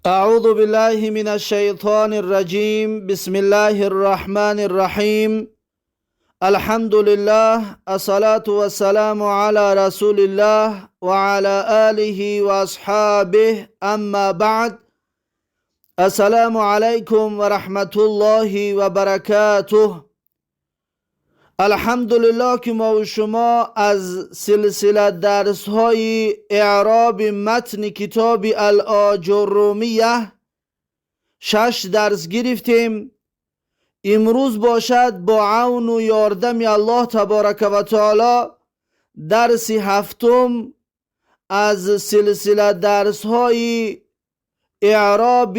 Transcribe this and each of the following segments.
أعوذ بالله من الشيطان الرجيم. بسم الله الرحمن الرحيم. الحمد لله، الصلاة والسلام على رسول الله وعلى آله وأصحابه. أما بعد، السلام عليكم ورحمة الله وبركاته. الحمدلله که ما و شما از سلسله درس های اعراب متن کتاب الاجرومیه شش درس گرفتیم. امروز باشد با عون و یاردم الله تبارک و تعالی درس هفتم از سلسله درس های اعراب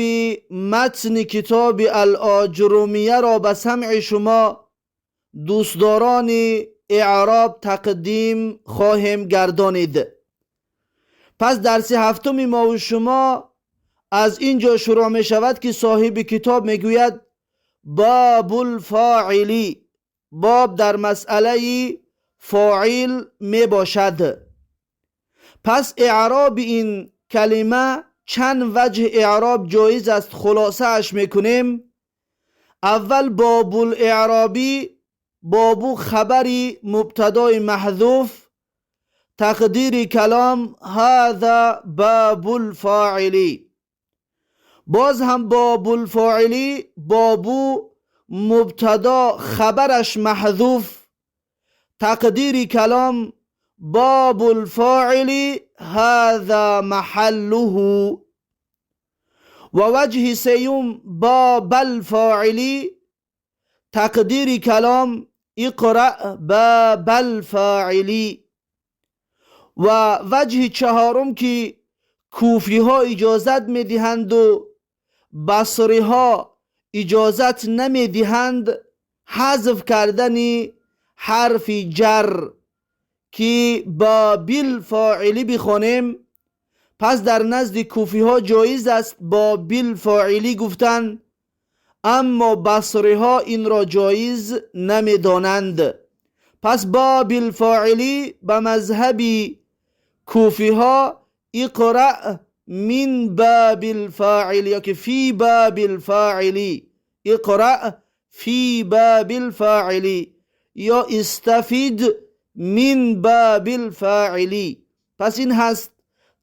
متن کتاب الاجرومیه را به سمع شما دوستداران اعراب تقدیم خواهیم گردانید. پس درس هفتم ما و شما از اینجا شروع می شود که صاحب کتاب می گوید باب الفاعلی، باب در مسئله فاعل می باشد. پس اعراب این کلمه چند وجه اعراب جایز است، خلاصه اش می کنیم. اول باب الاعرابی، بابو خبری مبتدای محذوف، تقدیر کلام هذا باب الفاعلی. باز هم باب الفاعلی، بابو مبتدا خبرش محذوف، تقدیر کلام باب الفاعل هذا محله. و وجه سیوم باب الفاعلی، تقدیر کلام اقرأ باب الفاعلی. و وجه چهارم که کوفی ها اجازت میدهند و بصری ها اجازت نمیدهند، حذف کردن حرف جر که با بالفاعلی بخوانیم. پس در نزد کوفی ها جایز است با بالفاعلی گفتن، اما بصری ها این را جایز نمیدانند. پس با بالفاعلی به مذهب کوفی ها اقرأ من باب الفاعل یا که فی باب الفاعل، اقرأ فی باب الفاعل یا استفید من باب الفاعل. پس این هست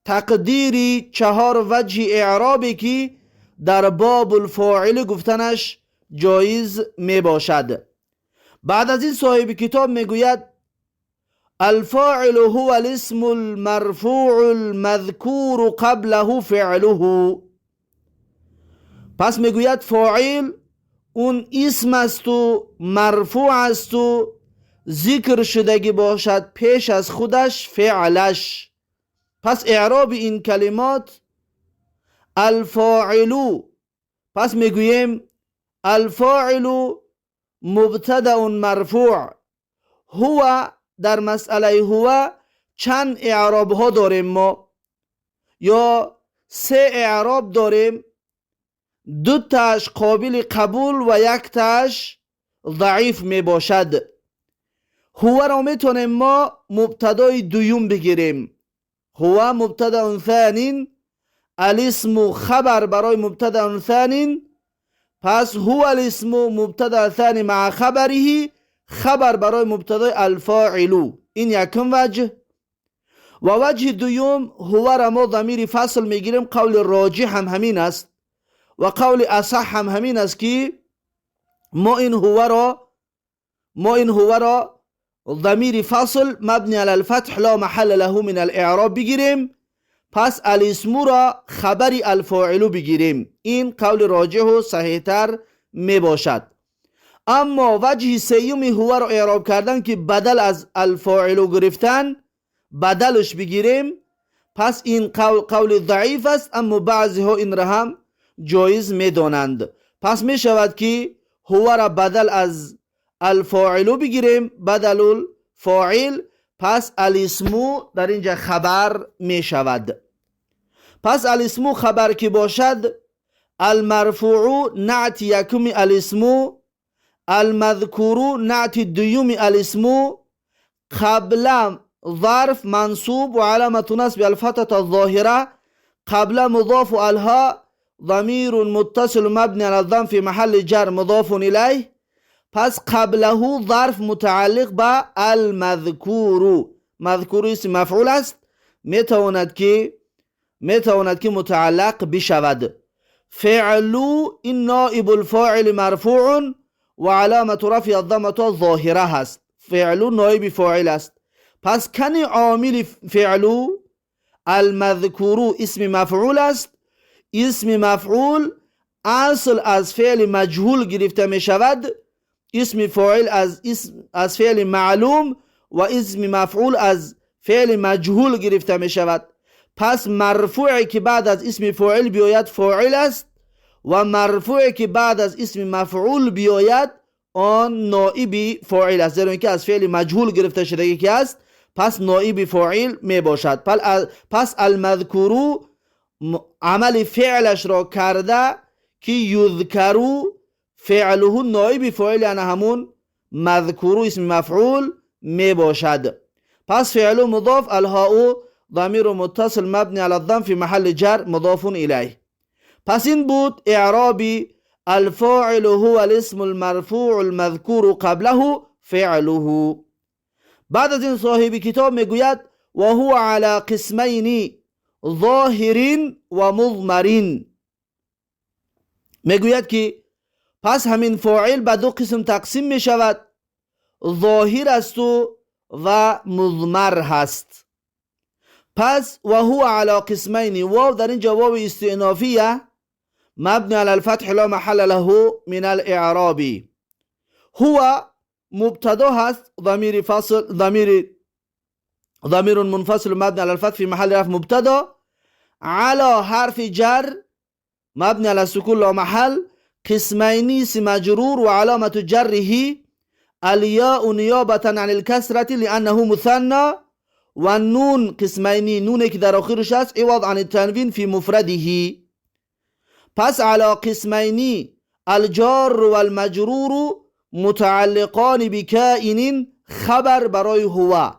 تقدیر چهار وجه اعرابی که در باب الفاعل گفتنش جایز می باشد. بعد از این صاحب کتاب می گوید الفاعل هو الاسم المرفوع المذکور قبله فعله. پس می گوید فاعل اون اسم است و مرفوع است و ذکر شدگی باشد پیش از خودش فعلش. پس اعراب این کلمات الفاعل، پس میگوییم الفاعل مبتدا مرفوع. هو در مسئله هو چند اعراب ها داریم ما، یا سه اعراب داریم، دو تاش قابل قبول و یک تاش ضعیف می باشد. هو را میتونیم ما مبتدای دوم بگیریم، هو مبتدا ثانی، الاسم خبر برای مبتدا ثانی. پس هو الاسم مبتدا ثانی مع خبره، خبر برای مبتدای الفاعل. این یکم وجه. و وجه دوم هو را ما ضمیر فصل میگیریم، قول راجح هم همین است و قول اصح هم همین است که ما این هو را ضمیر فصل مبنی علی الفتح لا محل له من الاعراب بگیریم. پس الاسم را خبری الفاعل بگیریم. این قول راجح و صحیح تر می باشد. اما وجه سیوم هو را اعراب کردن که بدل از الفاعل گرفتن بدلش بگیریم، پس این قول ضعیف است، اما بعضی ها این را هم جایز می دانند. پس می شود که هو را بدل از الفاعل بگیریم، بدل الفاعل، پس الاسمو در اینجا خبر می شود. پس الاسمو خبر که باشد، المرفوع نعت یکم الاسمو، المذکور نعت دوم الاسمو، قبل ظرف منصوب و علامة نصب الفتحة الظاهرة، قبل مضاف الها ضمير متصل مبني على الضم في محل جر مضاف إليه. پس قبله ظرف متعلق به المذکور، مذکور اسم مفعول است، میتواند که متعلق بشود. فعل این نائب الفاعل مرفوع و علامت رفع الضمه الظاهره هست. فعل نائب فاعل است. پس کن عامل فعل المذکور اسم مفعول است. اسم مفعول اصل از فعل مجهول گرفته می شود، اسم فاعل از فعل معلوم و اسم مفعول از فعل مجهول گرفته می شود. پس مرفوعی که بعد از اسم فاعل بیاید فاعل است و مرفوعی که بعد از اسم مفعول بیاید آن نائب فاعل است، زیرا اینکه از فعل مجهول گرفته شده که است، پس نائب فاعل می باشد. پس المذکور عمل فعلش را کرده که یذکرو فعله نائب فاعل، یعنی همون مذکور اسم مفعول می باشد. پس فعل مضاف، الهاء ضمیر متصل مبنی علی الضم فی محل جر مضاف الیه. پس این بود اعراب الفاعل هو الاسم المرفوع المذکور قبله فعله. بعد از این صاحب کتاب میگوید و هو علی قسمین ظاهر و مضمر. میگوید که پس همین فاعل به دو قسم تقسیم می شود، ظاهر است و مضمر هست. پس و هو علی قسمین، واو در اینجا واو استئنافیه مبنی علی الفتح لا محل له من الاعراب. هو مبتدا هست، ضمیر فصل، ضمیر منفصل مبنی علی الفتح في محل رفع مبتدا، على حرف جر مبنی علی السکون لا محل، قسمین اسم مجرور و علامة جره الياء نیابة عن الكسرة لأنه مثنى، و النون قسمین نون که در آخرش است عوض عن التنوین فی مفرده. پس على قسمین الجار والمجرور متعلقان بکائن خبر برای هو،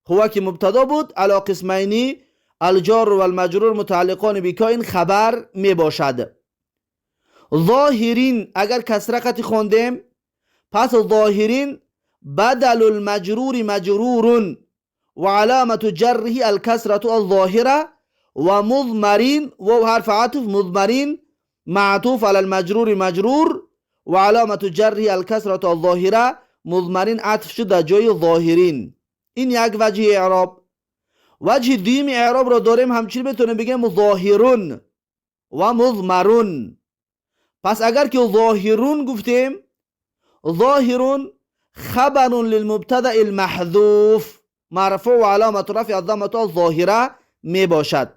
هو که مبتدا بود، على قسمین الجار والمجرور متعلقان بکائن خبر می باشد. ظاهرین اگر کسره قطعی خواندیم، پس ظاهرین بدل المجرور مجرور و علامة جره الكسرة الظاهرة، و مضمرین و حرف عطف مضمرین معطوف على المجرور مجرور و علامة جره الكسرة الظاهرة، مضمرین عطف شد در جای ظاهرین. این یک وجه اعراب. وجه دوم اعراب را داریم، همچنین بتونیم بگیم ظاهرون و مضمرون. پس اگر که ظاهرون گفتیم، ظاهرون خبر للمبتدأ المحذوف مرفوع و علامة رفع الضمة الظاهرة می باشد.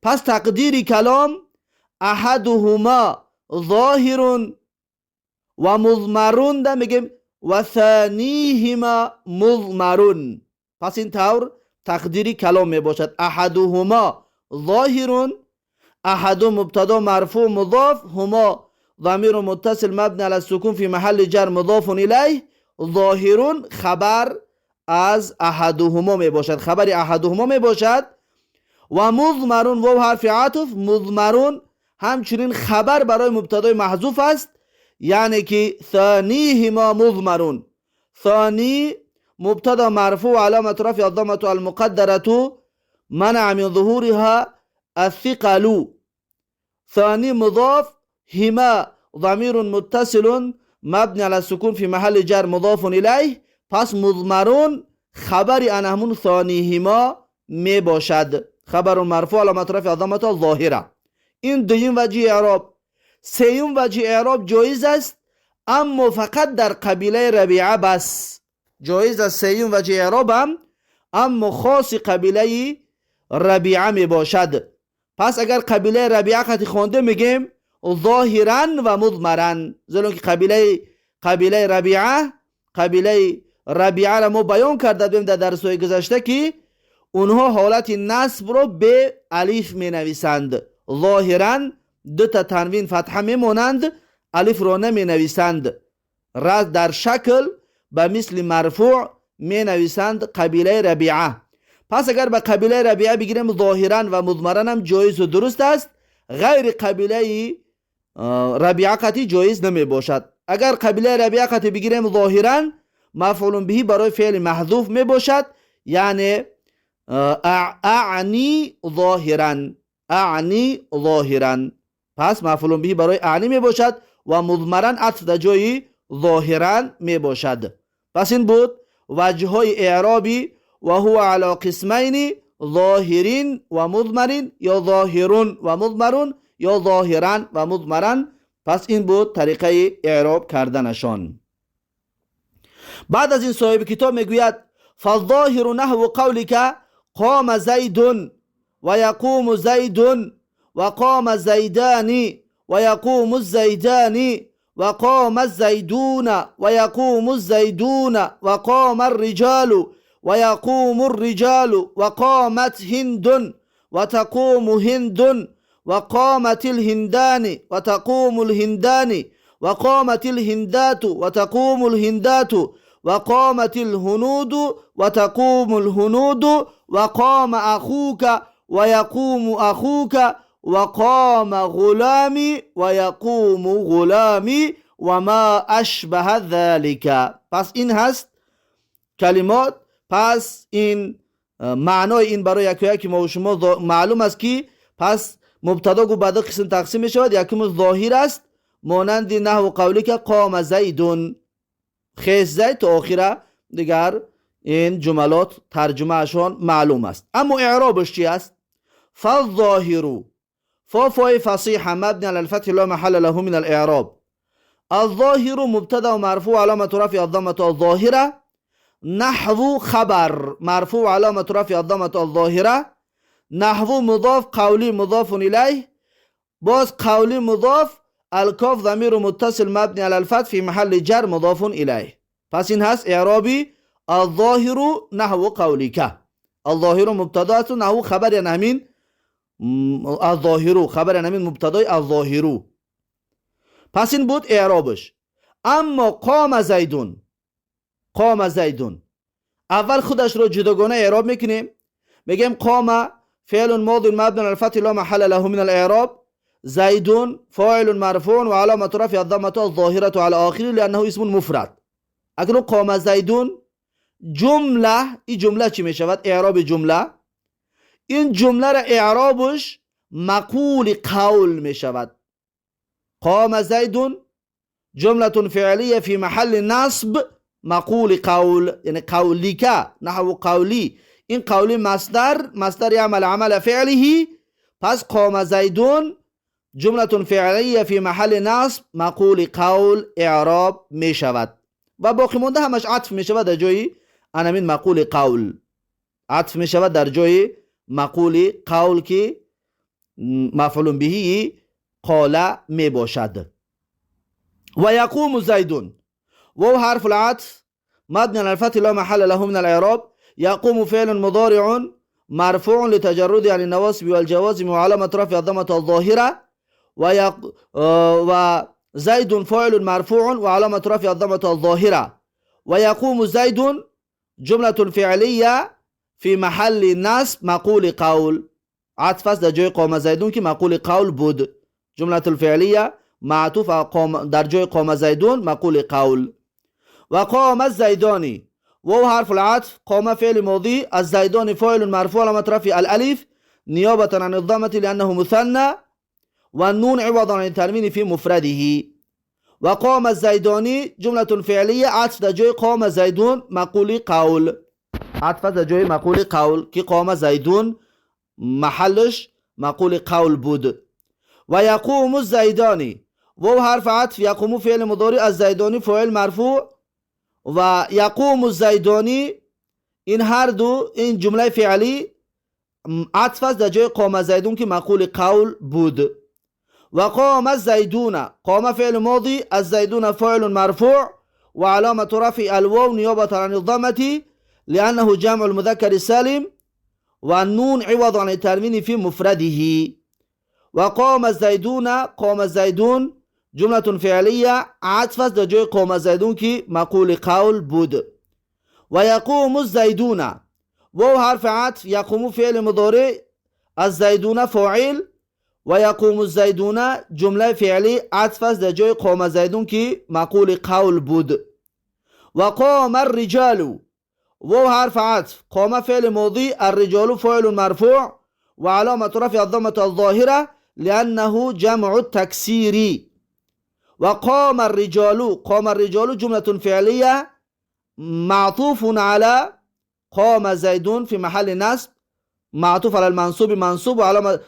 پس تقدیر کلام احدهما ظاهر و مضمرون ده میگیم و ثانیهما مضمرون. پس این طور تقدیر کلام می باشد. احدهما ظاهر، احد مبتدا مرفوع مضاف، هما ضمیر متصل مبنی علی السکون فی محل جر مضاف الیه، ظاهر خبر از احدهما می باشد، خبر احدهما می باشد. و مضمرون و حرف عطف، مضمرون همچنین خبر برای مبتدای محذوف است، یعنی که ثانیهما مضمرون. ثانی مبتدا مرفوع علامة رفع الضمة المقدرة منع من ظهورها الثقل، ثانی مضاف، هما ضمیر متصل مبنی علی السکون فی محل جر مضاف الیه. پس مضمرون خبر انهمون ثانیهما می باشد، خبر مرفوع علامة رفع الضمة الظاهرة. این دویم وجه اعراب. سیوم وجه اعراب جایز است، اما فقط در قبیله ربیعه بس جایز است. سیوم وجه اعراب هم اما خاص قبیله ربیعه می باشد. پس اگر قبیله ربیعه قطعی خوانده میگیم ظاهرا و مضمرا، زیرا که قبیله ربیعه را ما بیان کرده بودیم در درس‌های گذشته که اونها حالت نصب رو به الف می نویسند. ظاهرا دو تا تنوین فتحه می مانند، الف را نمی نویسند، را در شکل به مثل مرفوع می نویسند قبیله ربیعه. پس اگر به قبیله ربیعه بگیریم ظاهرا و مضمرا هم جایز و درست است. ғайри қабилаи Рабиа қатӣ ҷоиз намебошад. Агар қабилаи Рабиа қатӣ бигирем, зоҳиран мафъулун биҳӣ барои феъли маҳзуф мебошад, яъне аъни зоҳиран, аъни зоҳиран. Пас мафъулун биҳӣ барои аъни мебошад ва музмаран атф дар ҷои зоҳиран мебошад. Пас ин буд ваҷҳҳои эъроби ва ҳува ало қисмайни зоҳирин ва музмарин, ё зоҳирун ва музмарун, ё зоҳиран ва музмаран. Пас ин буд тариқаи эъроб карданашон. Баъд аз ин соҳиби китоб мегӯяд: фаззоҳиру наҳву қавлика қома зайдун ва яқуму зайдун ва қома зайдани ва яқуму зайдани ва қома зайдуна ва яқуму зайдуна ва қома риҷалу ва яқуму риҷалу ва қомат ҳиндун ва тақуму ҳиндун ва қомат лҳиндани ва тақуму лҳиндани ва қомат лҳиндату ва тақуму лҳиндату ва қомат лҳунуду ва тақуму лҳунуду ва қома ахука ва яқуму ахука ва қома ғулами ва яқуму ғулами ва ма ашбаҳа залика. Пас ин ҳаст калимот. Пас ин маънои ин барои якояки мо шумо маълум аст, ки пас мубтадо гу ба ду қисм тақсим мешавад. Якуму зоҳир аст, монанди наҳву қавлика қома зайдун, хес зайд то охира, дигар ин ҷумалот тарҷумаашон маълум аст. Аммо эъробаш чи аст? Фаззоҳиру фо фои фасиҳа мабни ала лфатҳи ла маҳалла лаҳу мин алэъроб. الظاهر مبتدا مرفوع علامة رفع الضمة الظاهرة. نحو خبر مرفوع علامة رفع الضمة الظاهرة. نحو مضاف قولي مضاف إليه. باز قولي مضاف، الکاف ضمیر متصل مبنی علی الفتح في محل جر مضاف إليه. پس این هست اعرابی الظاهر نحو قولك. الظاهر مبتدا است، نحو خبر، یعنی همین الظاهر خبر، یعنی همین مبتدای الظاهر. پس این بود اعرابش. اما قام زیدون، قام زیدون اول خودش رو جداگانه اعراب میکنیم، میگیم قام فعل ماض مبنی علی الفتح لا محل له من الاعراب. زيد فاعل مرفوع وعلامة رفع الضمة الظاهرة على آخره لأنه اسم مفرد. اکنون قام زیدون جمله، این جمله چی میشود؟ اعراب جمله، این جمله را اعرابش مقول قول میشود. قام زید جملة فعلیه فی محل نصب مقول قول، یعنی قولیک، نحو قولی. این قولی مصدر، مصدر یعمل عمل فعله. پس قام زیدون جملة فعلیه فی محل نصب مقول قول اعراب می شود و باقی مونده همش عطف می شود در جای انمین مقول قول، عطف می شود در جای مقول قول که مفعول به قال می باشد. و یقوم زیدون، واو حرف العطف مبني على الفتح لا محل له من الاعراب. يقوم فعل مضارع مرفوع لتجرد عن النواصب والجوازم وعلامة رفع الضمة الظاهرة. وزيد فاعل مرفوع وعلامة رفع الضمة الظاهرة. ويقوم زيد جملة فعلية في محل نصب مقول قول، عطف است در جای قام زیدون که مقول قول بود. جملة الفعلیه معطوف در جای قام زیدون مقول قول. و قام الزیدانی، واو حرف العطف، قام فعل ماضی، الزیدانی فاعل مرفوع علامة رفع الالف نیابة عن الضمة لأنه مثنى والنون عوض عن التنوین في مفرده. و قام الزیدانی جملة فعلیه عطف در جای قام زیدون مقول قول، عطف در جای مقول قول که قام زیدون محلش مقول قول بود. و یقوم الزیدانی، واو حرف عطف، یقوم فعل مضارع، الزیدانی فاعل مرفوع و یقوم الزیدانی، این هر دو این جمله فعلی عطف است در جای قام زیدون که مقول قول بود. و قام الزیدون، قام فعل ماضی، الزیدون فاعل مرفوع و علامة رفع الواو نیابة عن الضمة لأنه جمع المذكر السالم والنون عوض عن التنوين في مفرده. وقام الزيدون، قام الزيدون جملة فعلية عطف است در جای قام زیدون که مقول قول بود. و یقوم الزیدون، واو حرف عطف، یقوم فعل مضارع، الزیدون فاعل و یقوم الزیدون جمله فعلی عطف است در جای قام زیدون که مقول قول بود. و قام الرجال، واو حرف عطف، قام فعل ماضی، الرجال فاعل مرفوع و علامة رفع الضمة الظاهرة لأنه جمع التكسير. و قام الرجال، قام الرجال جملة فعلية معطوف على قام زيد في محل نصب، معطوف على المنصوب منصوب وعلامة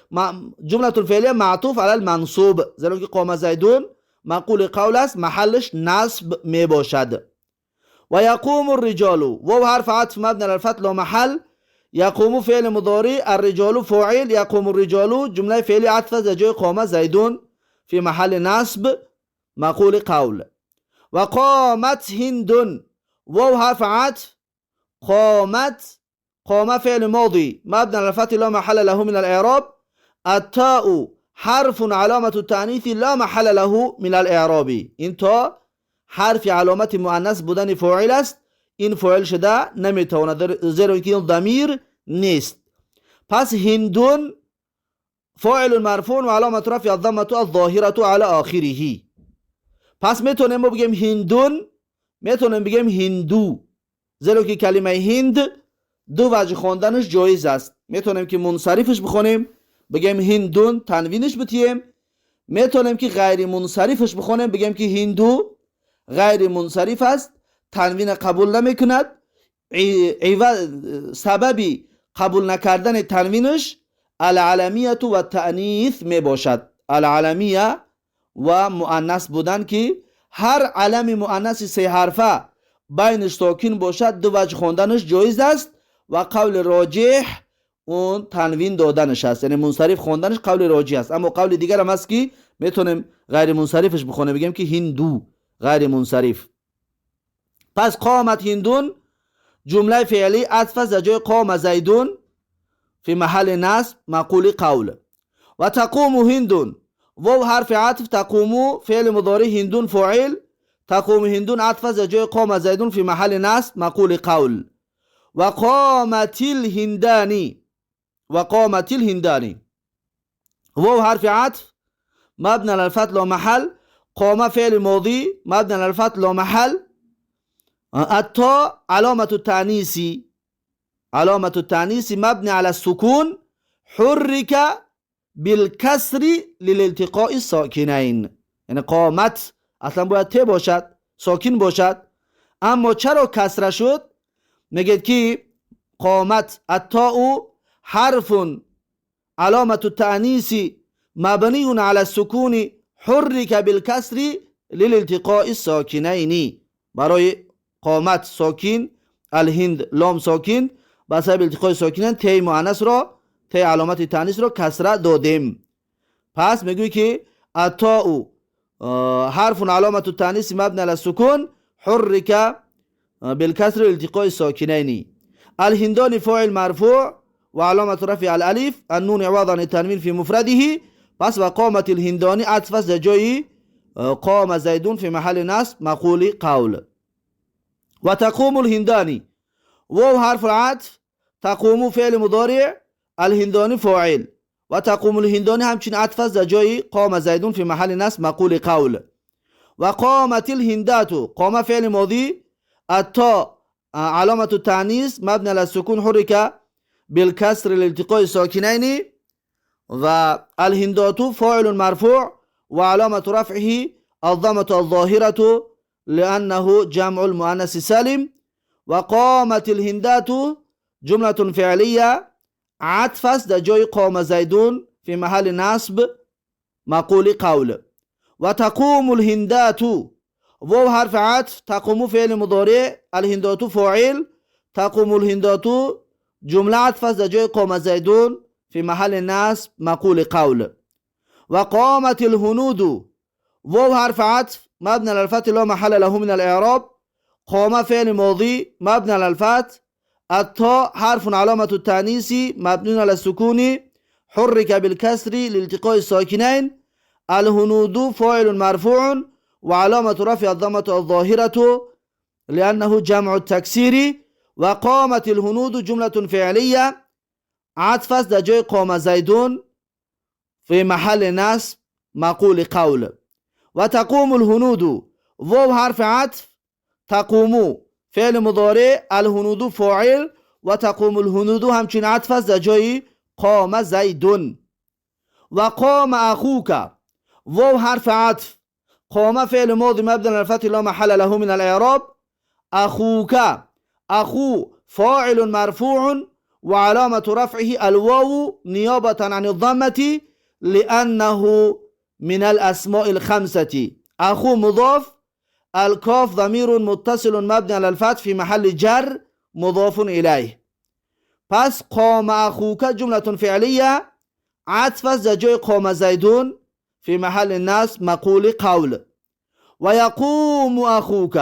جملة الفعلية معطوف على المنصوب، زیرا که قام زیدون مقول قول است، محلش نصب می باشد. و یقوم الرجال، واو حرف عطف مبنی على الفتح لا محل، یقوم فعل مضارع، الرجال فاعل، یقوم الرجال جمله فعلی عطف در جای قام زیدون في محل نصب مقول قول. و قامت هند، واو حرف عطف، قامت قام فعل ماضي مبني على الفتح لا محل له من الإعراب، التاء حرف علامة التأنيث لا محل له من الإعراب. این تا حرف علامت مؤنث بودن فاعل است، این فاعل شده نمیتواند زیرا که این ضمیر نیست. پس هندون فاعل مرفوع و علامت رفع الضمة الظاهرة على آخره. پس میتونیم ما بگیم هندون، میتونیم بگیم هندو، زیرا که کلمه هند دو وجه خواندنش جایز است. میتونیم که منصرفش بخونیم بگیم هندون تنوینش بتیم، میتونیم که غیر منصرفش بخونیم بگیم که هندو غیر منصرف است، تنوین قبول نمیکند. سببی قبول نکردن تنوینش العلمیت و تأنیث میباشد. العلمیه و مؤنث بودن که هر علم مؤنث سه حرفه بینش ساکن باشد دو وجه خواندنش جایز است و قول راجح اون تنوین دادنش است، یعنی منصرف خواندنش قول راجح است. اما قول دیگر هم هست که میتونیم غیر منصرفش بخونیم بگیم که هندو غیر منصرف. پس قامت هندون جمله فعلی عطف است در جای قام زیدون فی محل نصب مقول قول. و تقوم هندون، واو حرف عطف، تقوم فعل مضارع، هندون فاعل، تقوم هندون عطف است در جای قام زیدون فی محل نصب مقول قول. و قامت الهندانی، و قامت الهندانی، واو حرف عطف مبنى على الفتح لا محل، قام فعل ماضي مبنى على الفتح لا محل، التاء علامة التأنيث، علامة التأنيث مبني على السكون حرك بالكسر للالتقاء الساكنين. یعنی قامت اصلا باید ت باشد، ساکن باشد، اما چرا کسره شد؟ میگه که قامت التاء حرف علامة التأنيث مبني على السكون حرك بالكسر للالتقاء الساكنين. برای قامت ساکن، الهند لام ساکن، به سبب التقای ساکنین تی مؤنث را، تی علامت تأنیث را کسره دادیم. پس میگوی که التاء حرف علامة التأنيث مبني على السكون حرك بالكسر التقاء الساكنين. الهندان فاعل مرفوع وعلامة رفع الالف، النون عوض عن التنوين في مفرده. پس و قامت الهندانی عطف است در جای قام زیدون في محل نصب مقول قول. و تقوم الهندانی، واو حرف العطف، تقوم فعل مضارع، الهندانی فاعل، و تقوم الهندانی همچنین عطف است در جای قام زیدون في محل نصب مقول قول. و قامت الهندات، قام فعل ماضی، التاء علامة التأنيث مبني على السكون حرك بالكسر لالتقاء الساكنين، و الهندات فاعل مرفوع وعلامة رفعه الضمة الظاهرة لأنه جمع المؤنث السالم. وقامت الهندات جملة فعلية عطف است در جای قام زیدون في محل نصب مقول قول. و تقوم الهندات، واو حرف عطف، تقوم فعل مضارع، الهندات فاعل، تقوم الهندات جمله عطف است در جای قام زیدون في محل نصب مقول قول. و قامت الهنود، واو حرف عطف مبني على الفتح لا محل له من الإعراب، قام فعل ماضي مبني على الفتح، التاء حرف علامة التأنيث مبني على السكون حرك بالكسر لالتقاء الساكنين، الهنود فاعل مرفوع وعلامة رفع الضمة الظاهرة لأنه جمع التكسير. وقامت الهنود جملة فعلية عطف است در جای قام زیدون في محل نصب مقول قول. وتقوم الهنود، واو حرف عطف، تقوم فعل مضارع، الهنود فاعل، وتقوم الهنود همچنین عطف است در جای قام زید. وقام أخوك، واو حرف عطف، قام فعل ماضي مبني على الفتح لا محل له من الإعراب، أخوك أخو فاعل مرفوع وعلامة رفعه الواو نيابة عن الضمة لأنه من الأسماء الخمسة. أخو مضاف، الكاف ضمير متصل مبني على الفتح في محل جر مضاف إليه. پس قام أخوك جملة فعلية عطف است در جای قام زيد في محل نصب مقول قول. ويقوم أخوك،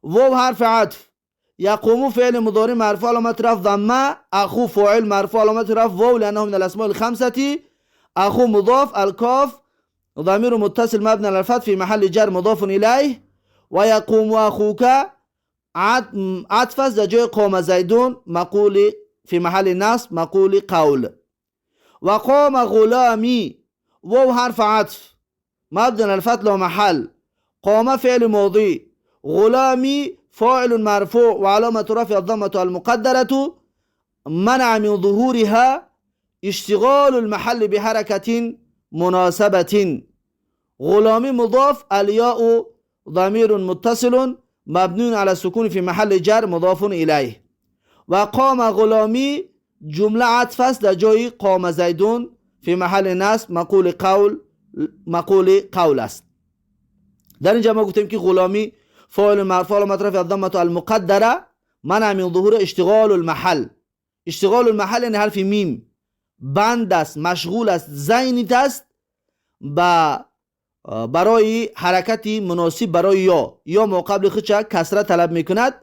واو حرف عطف، يقوم فعل مضارع مرفوع علامة رفع ضمه، أخو فاعل مرفوع علامة رفع واو لأنه من الأسماء الخمسة، أخو مضاف، الكاف ضمير متصل مبني على الفتح في محل جر مضاف إليه. ويقوم أخوك عطف است در جای قام زيد مقول في محل نصب مقول قول. وقام غلامي، واو حرف عطف مبني على الفتح لا محل، قام فعل ماضي، غلامي فاعل مرفوع وعلامة رفع الضمة المقدرة منع من ظهورها اشتغال المحل بحركة مناسبة. غلامي مضاف، الياء ضمير متصل مبني على السكون في محل جر مضاف إليه. وقام غلامي جملة عطف است در جای قام زيد في محل نصب مقول قول، مقول قول است. در اینجا ما گفتیم که غلامی فاعل مرفوع علامة رفع الضمة المقدرة منع من ظهور اشتغال المحل. اشتغال المحل یعنی حرف میم بند است، مشغول است، زینیت است با برای حرکت مناسب برای یا، یا ما قبل خودش کسره طلب میکند.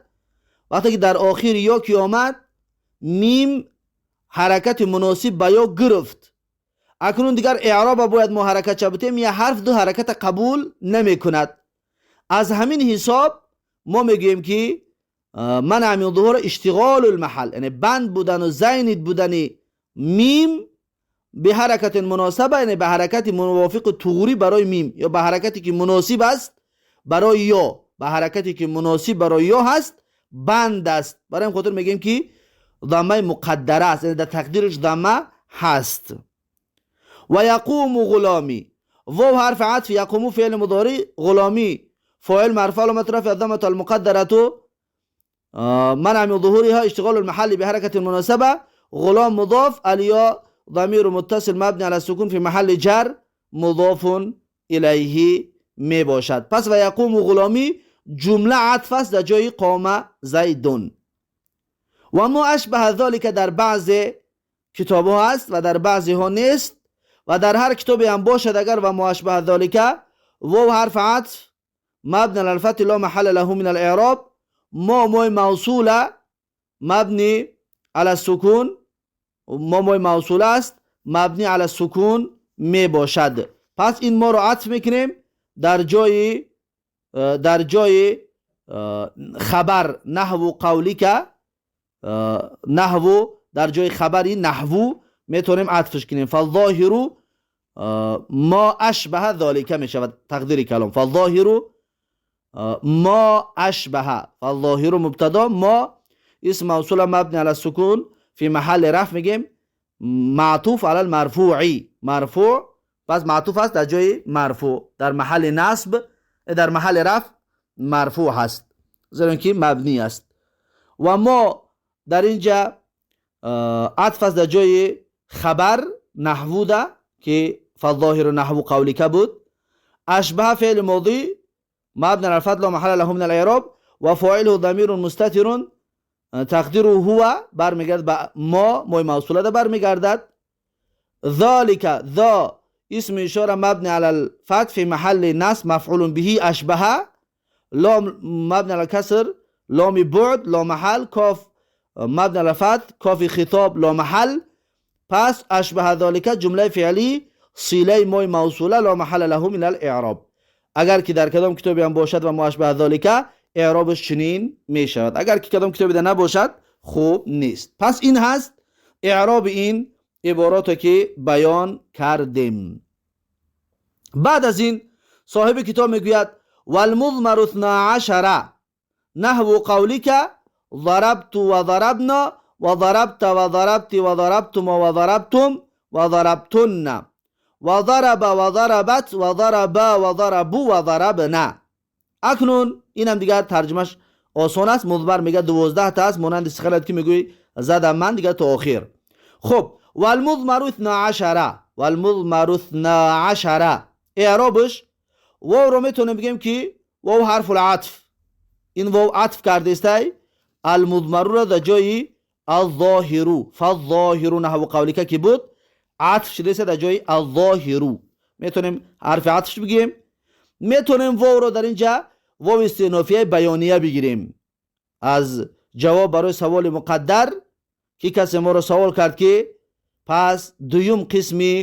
وقتی که در آخر یا کی آمد، میم حرکت مناسب با یا گرفت. اکنون دیگر اعراب باید ما حرکت چه، یا حرف دو حرکت قبول نمی کند. از همین حساب ما میگوییم که منع من ظهور اشتغال المحل، یعنی بند بودن و زینت بودن میم به حرکت مناسبه، یعنی به حرکت موافق طغری برای میم، یا به حرکتی که مناسب است برای یا، به حرکتی که مناسب برای یا هست بند است. برای این خاطر میگیم که ضمه مقدره است، یعنی در تقدیرش ضمه هست. ويقوم غلامي، واو حرف عطف، يقوم فعل مضارع، غلامي فاعل مرفوع علامة رفع الضمة المقدرة منع من ظهورها اشتغال المحل بحركة المناسبة، غلام مضاف، الياء ضمير متصل مبني على السكون في محل جر مضاف إليه می باشد. پس ويقوم غلامي جمله عطف است در جای قام زيد. و ما أشبه ذلك در بعض کتاب ها هست و در بعضی ها نیست و در هر کتابی هم باشد اگر و ما أشبه ذلك، واو حرف عطف مبني على الفتح لا محل له من الإعراب، ما مای موصوله مبني على السكون، ما مای موصوله است مبنی على السكون می باشد. پس این ما رو عطف میکنیم در جای خبر نحو قولك، نحو در جای خبری نحو میتونیم عطفش کنیم. فالظاهر ما أشبه ذلك می شود تقدیر کلام. فالظاهر ما أشبه، فالظاهر مبتدا، ما اسم موصول مبني على السكون في محل رفع میگیم معطوف على المرفوع، مرفوع. پس معطوف است در جای مرفوع، در محل نصب، در محل رفع مرفوع هست، زیرا که مبنی است. و ما در اینجا عطف است در جای خبر نحو ده که فالظاهر نحو قولك بود. أشبه فعل ماضي مبني على الفتح لا محل له من الإعراب وفاعله ضمير مستتر تقديره هو، برمیگرد به ما، مای موصوله ده برمیگردد. ذلك ذا اسم إشارة مبني على الفتح في محل نصب مفعول به أشبه، لام مبني على الكسر لام بعد لا محل، کاف مبني على الفتح کاف خطاب لا محل. پس أشبه ذلك جمله فعلی صله مای موصوله لا محل له من الإعراب. اگر که در کدام کتابی هم باشد و ما أشبه ذلك اعرابش چنین می شود، اگر که کدام کتابی در نباشد خوب نیست. پس این هست اعراب این ибороте ки баён кардем. Баъд аз ин соҳиби китоб мегӯяд: والمضمر 12 نحو قولك ضربت وضربنا وضربت وضربت وضربتم وضربتم وضربتن وضرب وضربت وضربا وضربوا وضربنا. Акнун инам дигар тарҷумаш осон аст. Музмар мега 12 та аст, монанди сихалат ки мегӯӣ задам ман, дигар то охир. Хуб, والمضمر 12, والمضمر 12 эъробш вовро метавонем бигем ки вов ҳарфу латф, ин вов атф кардестай алмузмаруро дар ҷои алзоҳиру. فالظاهر نحو قولك ки буд, атф шудеста дар ҷои الظاهر. Метавонем ҳарфи атфш бигирем, метавонем вовро дар инҷа вов истинофияи баёния бигирем аз ҷавоб барои саволи муқаддар, ки касе моро савол кард, ки пас дуюм қисми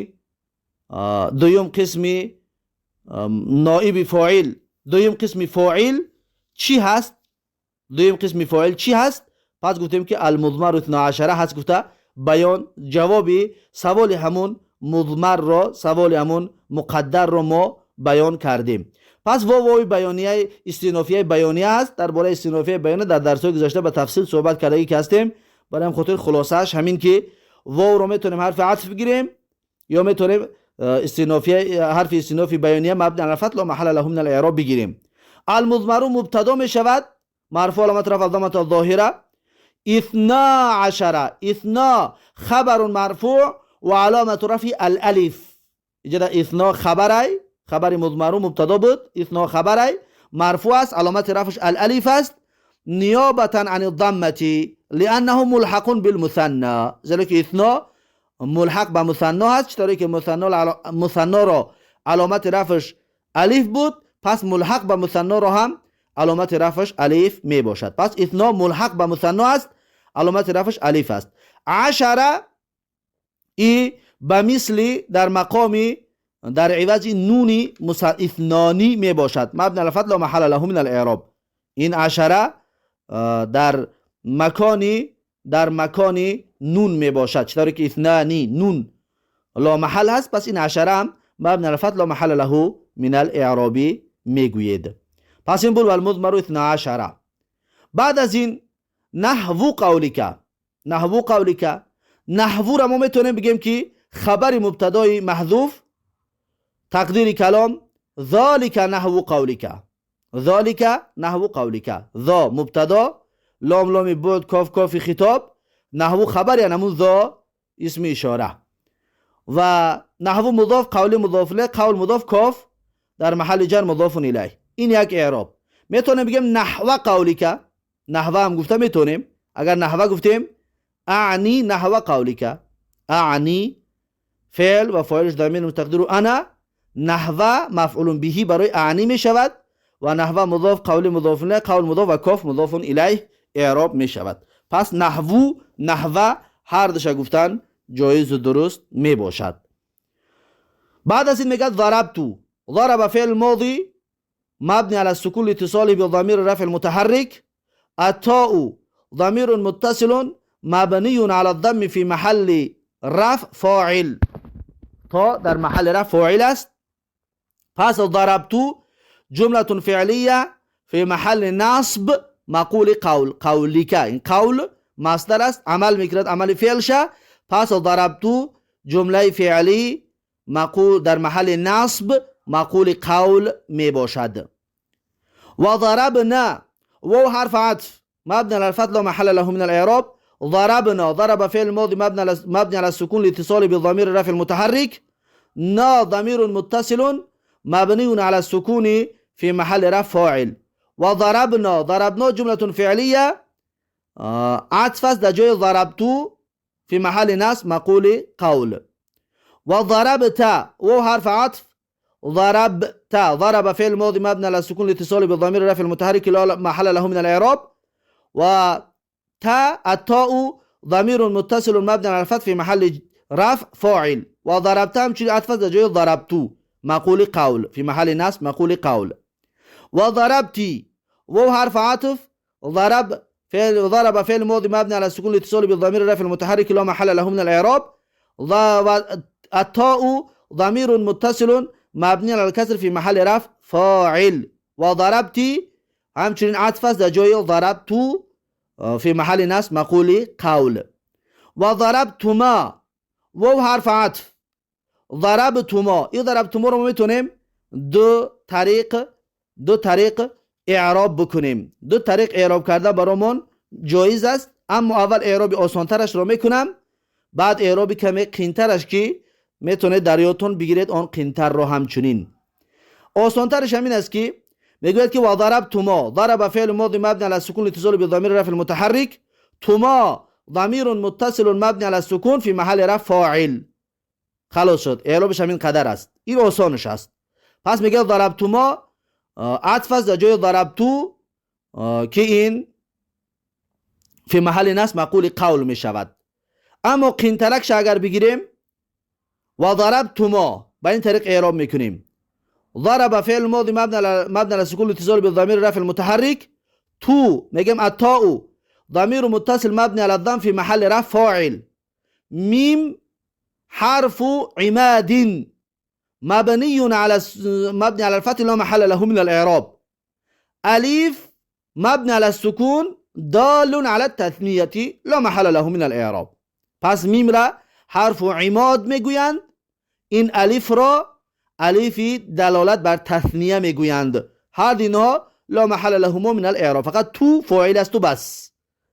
ноиби фоил, дуюм қисми фоил чӣ ҳаст, дуюм қисми фоил чӣ ҳаст? Пас гуфтем, ки المضمر 12 ҳаст гуфта баён, ҷавоби саволи ҳамун музмарро, саволи ҳамун муқаддарро мо баён кардем. Пас вов вови баёнияи истинофияи баёния аст. Дар бораи истинофияи баёния дар дарсҳои гузашта ба тафсил суҳбат кардагӣ ки ҳастем. Барои ҳам хотир хулосааш ҳамин, ки вовро метавонем ҳарфи атф бигирем ё метавонем истинофия, ҳарфи истинофи баёния مبني على الفتح لا محل له من الإعراب бигирем. المضمر мубтадо мешавад, مرفوع، علامت رفع الضمة الظاهرة. 12، اثنا خبر مرفوع وعلامة رفع الألف. иҷода اثنا خبرای، خبر مضمر مبتدا بود، اثنا خبرای مرفوع است، علامت رفعش الالف است، نيابة عن الضمة لأنه ملحق بالمثنى، زیرا که اثنا ملحق به مثنا هست. چطوری که مثنا را علامت رفعش الف بود، پس ملحق به مثنا را هم علامت رفعش الف می باشد. پس اثنا ملحق به مثنا است، علامت رفعش الف است. عشر ای به مثل در مقامی در عوض نونی اثنانی می باشد، مبني على الفتح لا محل له من الاعراب. این عشر در مکانی نون می باشد. چطوری که اثنانی نون لا محل هست، پس این عشر هم مبني على الفتح لا محل له من الاعراب میگوید. پس این بود والمضمر 12. بعد از این نحو قولك، نحو قولك، نحو را ما میتونیم بگیم که خبر مبتدای محذوف، تقدیر کلام ذلك نحو قولك، ذلك نحو قولك. ذا مبتدا، لام لام بعد، کاف کاف خطاب، نحو خبر، یعنی همون ذا اسم اشاره و نحو مضاف، قول مضاف الیه، قول مضاف، کاف در محل جر مضاف الیه. این یک اعراب. میتونیم بگیم نحو قولك، نحو هم گفته میتونیم. اگر نحو گفتیم، اعنی نحو قولك، اعنی فعل و فاعلش ضمیر تقدیر انا، نحو مفعول به برای اعنی می شود و نحو مضاف، قول مضاف الیه، قول مضاف و کاف مضاف الیه اعراب می شود. پس نحو، نحو هر دوش گفتن جایز و درست می باشد. بعد از این میگه ضربت. ضرب فعل ماضی مبني على السكون لاتصاله بضمير الرفع المتحرك. التاء ضمير متصل مبني على الضم في محل رفع فاعل. تا در محل رفع فاعل است. پس ضربت جملة فعلية في محل نصب مقول قول قولك. این قول مصدر است، عمل میکرد عمل فعل شه. پس ضربت جمله فعلی مقول در محل نصب مقول قول می باشد. و ضربنا، واو حرف عطف مبني على الفتح لا محل له من الإعراب. ضربنا، ضرب فعل ماضي مبني على السكون لاتصاله بضمير الرفع المتحرك. نا ضمير متصل مبني على السكون في محل رفع فاعل. وضربنا، ضربنا جملة فعلية عطف است در جای ضربت في محل نصب مقول قول. وضربت، واو حرف عطف، ضربت، ضرب فعل ماضي مبني على السكون لاتصاله بضمير الرفع المتحرك لا محل له من الإعراب. و تا التاء ضمير متصل مبني على الفتح في محل رفع فاعل. وضربت همچنین عطف در جای ضربت مقول قول في محل نصب مقول قول. وضربتي، واو حرف عطف، ضرب فعل، ضرب فعل ماضي مبني على السكون لاتصاله بالضمير الرفع المتحرك لا محل له من الإعراب. و التاء ضمير متصل مبني على الكسر في محل رفع فاعل. و ضربتي همچنین عطف است در جای ضربت في محل نصب مقول قول. و ضربتما، واو حرف عطف، ضربتما، این ضربتما رو ما میتونیم دو طریق اعراب بکنیم. دو طریق اعراب کرده برامون جایز است، اما اول اعراب آسانترش رو میکنم، بعد اعراب کمی قینترش که میتونه در یادتون بگیرید آن قینتر رو. همچنین آسانترش همین است که میگوید که و ضربتما، ضرب فعل ماضی مبنی على السكون لاتصاله بضمير رفع المتحرك، تما ضمير متصل مبني على السكون في محل رفع فاعل. خلاص شد، اعرابش همین قدر است. این آسانش است. پس میگه ضربتما عطف است در جای ضربتو که این في محل نصب مقول قول می شود. اما قینترکش اگر بگیریم، و ضربتما، به این طریق اعراب میکنیم: ضرب فعل ماضی مبني على السكون لاتصال بالضمير الرفع المتحرك، تو میگم التاء ضمير متصل مبني على الضم في محل رفع فاعل، ميم حرف عماد مبني على الفتح لا محل له من الإعراب، أليف مبني على السكون دال على التثنية لا محل له من الإعراب. پس میم را حرف عماد میگویند، این الف را الفی دلالت بر تثنیه میگویند. هر اینها لا محل لهما من الاعراب، فقط تو فاعل است و بس.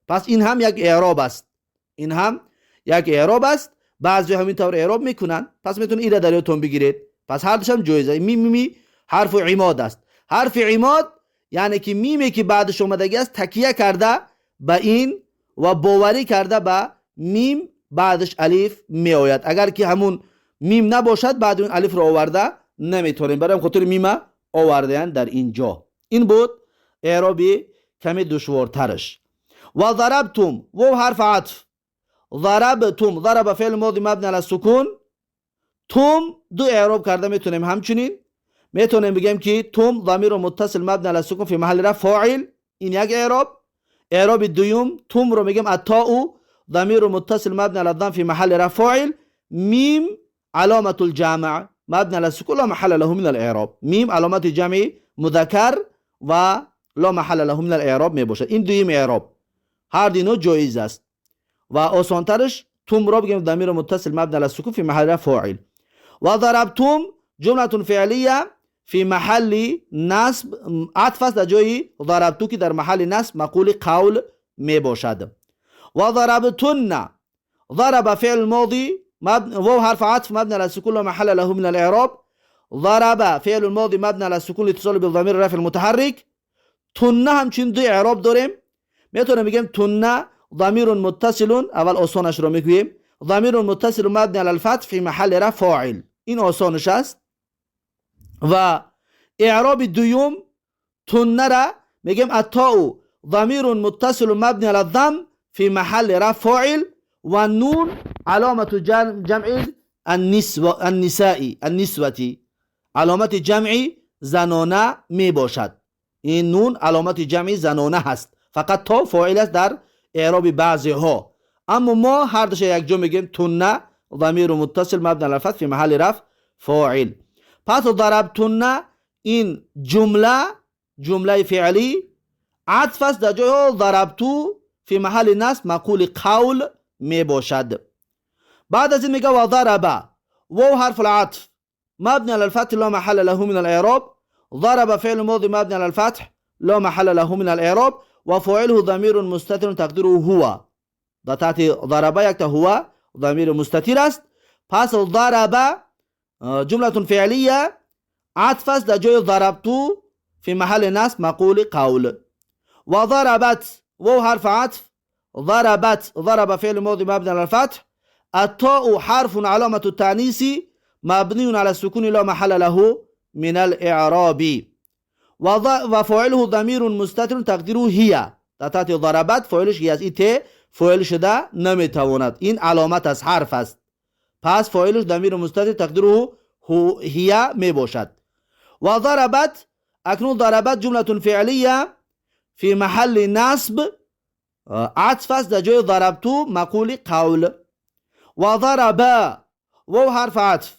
پس این هم یک اعراب است، این هم یک اعراب است. بعضی همین طور اعراب میکنن. پس میتونید این را در یادتون بگیرید. پس هر دوش هم جایزه. میم میمی حرف عماد است. حرف عماد یعنی که میمی که بعدش اومدگی است تکیه کرده به این و باوری کرده به میم، بعدش الف می آید. اگر که همون میم نباشد، بعد اون الف رو آورده نمیتونیم. برای خاطر میم آورده در اینجا. این بود اعرابی کمی دشوارترش. و ضربتم، واو حرف عطف، ضربتم، ضرب فعل ماضی مبنی علی السکون، تم دو اعراب کرده میتونیم. همچنین میتونیم بگیم که تم ضمیر متصل مبنی علی السکون فی محل رفع فاعل. این یک اعراب. اعراب دوم، تم رو میگیم التاء ضمیر متصل مبنی علی الضم فی محل رفع فاعل، میم علامة الجمع مبني على السكون لا محل له من الاعراب. میم علامت جمع مذکر و لا محل له من الاعراب می باشد. این دویم اعراب، هر دو جایز است و آسانترش تم را بگیم ضمیر متصل مبني على السكون في محل فاعل. و ضربتم جملة فعلیه في محل نصب، عطف است در جای ضربتو که در محل نصب مقول قول می باشد. و ضربتن، ضرب فعل ماضی واو حرف عطف مبني على السكون لا محل له من الإعراب، ضرب فعل الماضي مبني على السكون لاتصال بالضمير الرفع المتحرك، تن همچنین دو اعراب داریم. میتونیم بگیم تن ضمیر متصل، اول آسانش رو میگوییم، ضمیر متصل مبني على الفتح في محل رفع فاعل. این آسانش است. و اعراب دوم، تن را میگیم التاء ضمیر متصل مبني على الضم في محل رفع فاعل و نون علامة جمع النسوة النساء النسوة، علامت جمع زنانه می باشد. این نون علامت جمع زنانه هست. فقط تا فاعل است در اعراب بعضی ها، اما ما هر دوش یک جا میگیم تن ضمیر متصل مبنی علی الفتح فی محل رفع فاعل. پس ضربتن، این جمله، جمله فعلی عطف است در جای ضربتو فی محل نصب مقول قول می باشد. بعد از این میگه و ضرب، واو حرف العطف مبني على الفتح لا محل له من الإعراب، ضرب فعل ماضي مبني على الفتح لا محل له من الإعراب وفاعله ضمير مستتر تقديره هو. در تحت ضرب یک هو ضمیر مستتر است. پس ضرب جملة فعلیه عطف است در جای ضربتو في محل نصب مقول قول. و ضربت، واو حرف عطف، ضربت، ضرب فعل ماضي مبني على الفتح، التاء حرف علامة التأنيث مبني على السكون لا محل له من الإعراب وفاعله ضمير مستتر تقديره هي. در تحت ضربت فاعلش هي است. این ت فاعل شده نمیتواند، این علامت از حرف است. پس فاعلش ضمیر مستتر تقدیره هي می باشد. و ضربت، اکنون ضربت جملة فعلیه في محل نصب، عطف است در جای ضربتو مقول قول. وضرب، واو حرف عطف،